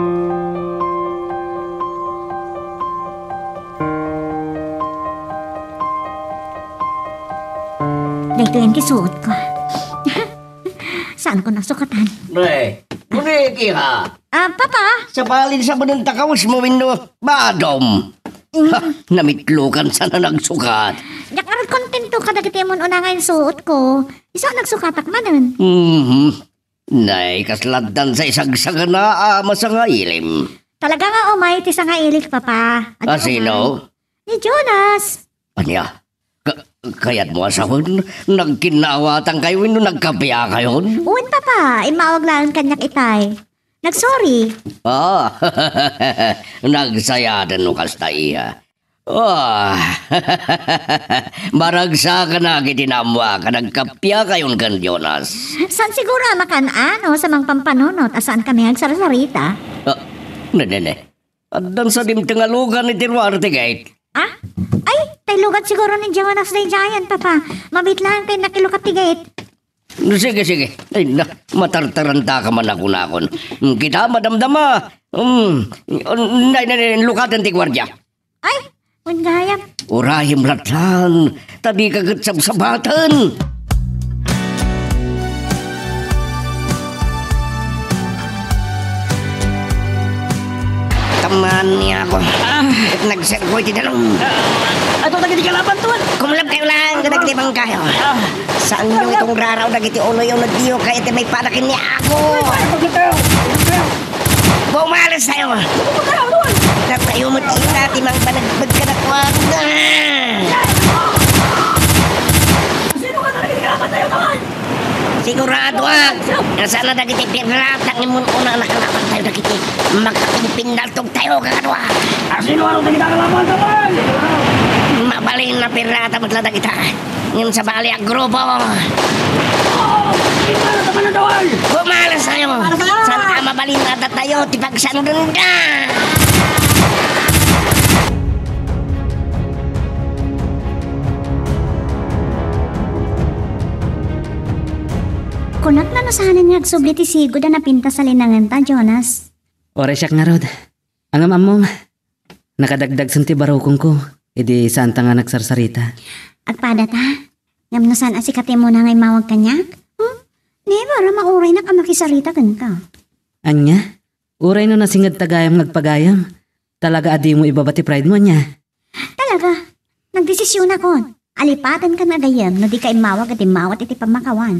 Daytoyen ti suot ko. Saan ko nasukatan? Pre, muli ki ha? Ah, Papa? Sa balin sa banang takawis mo, Winno. Badom. Mm. Ha, namitlokan sana nagsukat. Diak ngarud kontento kadagiti mun-una nga insuot ko. Isu a nagsukatak manen. Mhm. Nay, kasla addan sa isagsagana a masangailim. Talaga nga umay ti sangailik, Papa. Adda Ah, sino? Umay. Ni Jonas. Ania? Ka-, kayatmo a sawen, nagkinnaawatan kayo wenno nagkappia kayon? Wen, Papa, immawag laeng kaniak itay. Nagsorry. Ah, nagsayaten no kasta, iha. Ah, maragsakan iti naammoak a nagkappia kayon ken Jonas. Saan siguro a makan-ano sa mangpampanunot a saan kami agsarsarita? Ah, ne, ne, ne. Addan sa dimteng a lugan iti ruar ti gate. Ah? Ay, tay lugan siguro ni Jonas daydiayen, Papa. Mabiit laeng kay nakilukat ti gate. No, sige, sige. Ay, na, matartaranta ka man a kunakon. Mm, kita, madamdama. Mm, nay, nay, nay, lukaten ti guardia. Ay, wen gayam. Urayem lattan, ta dika ket sabsabaten. Taman niya ako. Ah. Ket nagserko iti danum. Ah, ato dagiti kalaban, tuan. Kumulab kayo lang, kadagiti bangkayo. Ah. Saanyo itong raraw dagiti unoy-unodyo kay iti may panakin ni ako. Ay, ay, ay, ay, ay, ay. Bumalas tayo. Ano ba kayo, tuan? Natayo mo ita, ti mangbanagbaga na kuwan. Ah! Sino ka talaga? Kalaban tayo, tuan! Sigurado, ah. Nasaan na dagiti pirata nga mun-una nakalaban tayo dagiti makapimpindaltog tayo, kakadua. Ah, sino ano dagita kalaban, tuan? Mabalin a pirata met la dagita. Ngem sabali a grupo. Oh, ipara ta manadawal! Bumalas tayo! Bumalas tayo! Saan ka mabalin a tayo ti pagsanudenda? Kunak na no saanen nga agsubli ti sigud a napintas a linangen ta, Jonas. Uray siak ngarud. Ngem ammom, nakadagdagsen ti barukongko, idi saanta nga nagsarsarita. Agpada ta? Ngem no saan a sika ti immuna nga immawag kaniak? Hmm? Never a mauraynak a makisarita kenka. Ania? Uray no nasinged ta gayam nga agpagayam, talaga a dimo ibaba ti pride mo, ania? Talaga, nagdesisionakon. Alipatenka nga gayyem no dika immawag a dimmawat iti pammakawan.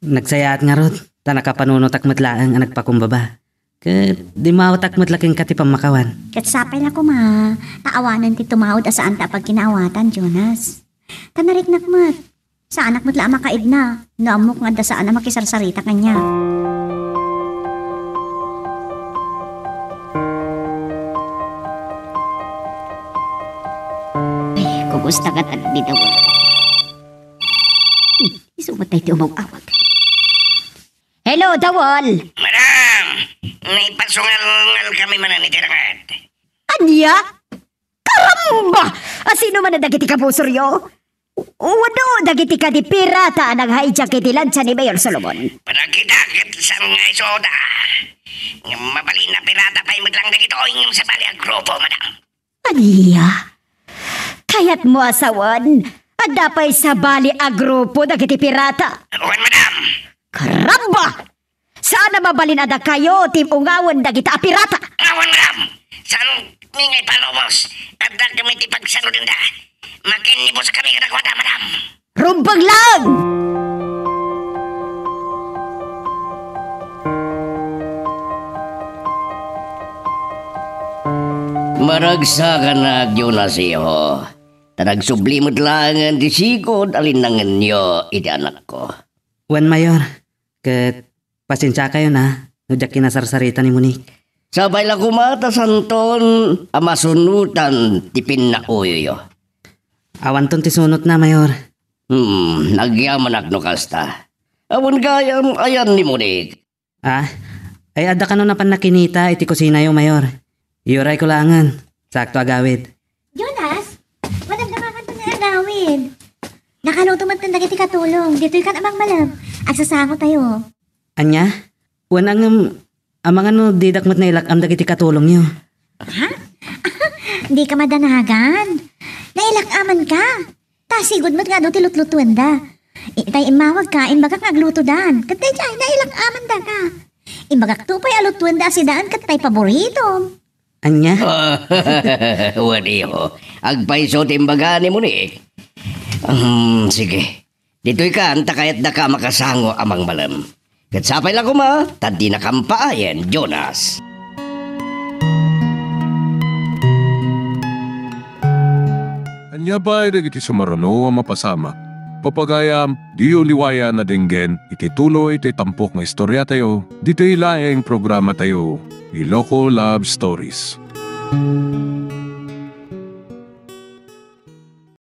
Nagsayaat ngarud, ta nakapanunotak met laeng a nagpakumbaba. Ket dimmawatak met la kenka ti pammakawan. Ket sapay la koma, ta awanen ti tumawed a saanta a pagkinaawatan, Jonas. Ta nariknak met. Saanak met la a makaidna, no ammok nga adda saan a makisarsarita kaniak. Ay, kukusta ka, Tagdi Dawel. Hmm, isu met daytoy umawag-awag. Hello, Dawel! Madam! Naipasungalngalkami manen iti dangat. Ania? Karamba! Asino manen dagiti kabusoryo? Wenno dagiti kadi pirata a nag-hijack iti lansia ni Mayor Solomon? Para kita ket saan nga isuda. Ngem mabalin a pirata pay met laeng dagitoy ngem sabali a grupo, madam. Ania? Kayatmo a sawen, adda pay sabali a grupo dagiti pirata? Wen, madam. Karamba! Saan a mabalin a dakayo ti ungawen dagita a pirata? Awan, madam. Saanmi nga ipalubos. Addakami ti pagsaludenda. Makinnibus kami kadakuada, madam. Rumbeng laeng! Maragsakanak, Jonas, iho. Ta nagsubli met laengen ti sigud a linnangenyo iti anakko. Wen, Mayor. Ket pasensiakayon a no diak kinasarsarita ni Monique. Sapay la koma ta saanton a masunotan ti pinnakuyoyo. Awanton ti sunotna, Mayor. Hmm, agyamanak no kasta. Awan gayam ayan ni Monique. Ah, ay adda kano napan nakinita iti kusinayo, Mayor. Iyurayko laengen. Sakto a gawid. Jonas, madamdamakanto nga agawid. Nakaluto met dagiti katulong. Ditoy kan, Amang Malem. Agsasangotayo. Ania? Wen a ngem, amangan no didak met nailak-am dagiti katulongyo. Ha? Dika madanagan. Nailak-amanka. Ta sigud met nga adu ti lutlutuenda. Itay immawagka, imbagak nga aglutodan. Ket daydiay, nailak-amandaka. Imbagakto pay a lutuenda a sidaen ket tay paboritom. Ania? Wen, iho. Agpayso ti imbaga ni Monique. Hmm, sige. Ditoy kan ta kayatdaka a makasango, Amang Malem. Ket sapay la koma ta dinakam paayen, Jonas. Ania pay dagiti sumaruno a mapasamak? Papagayam, diyo liwayan a denggen iti tuloy ti tampok nga istoriatayo, ditoy laeng programatayo, Iloko Love Stories.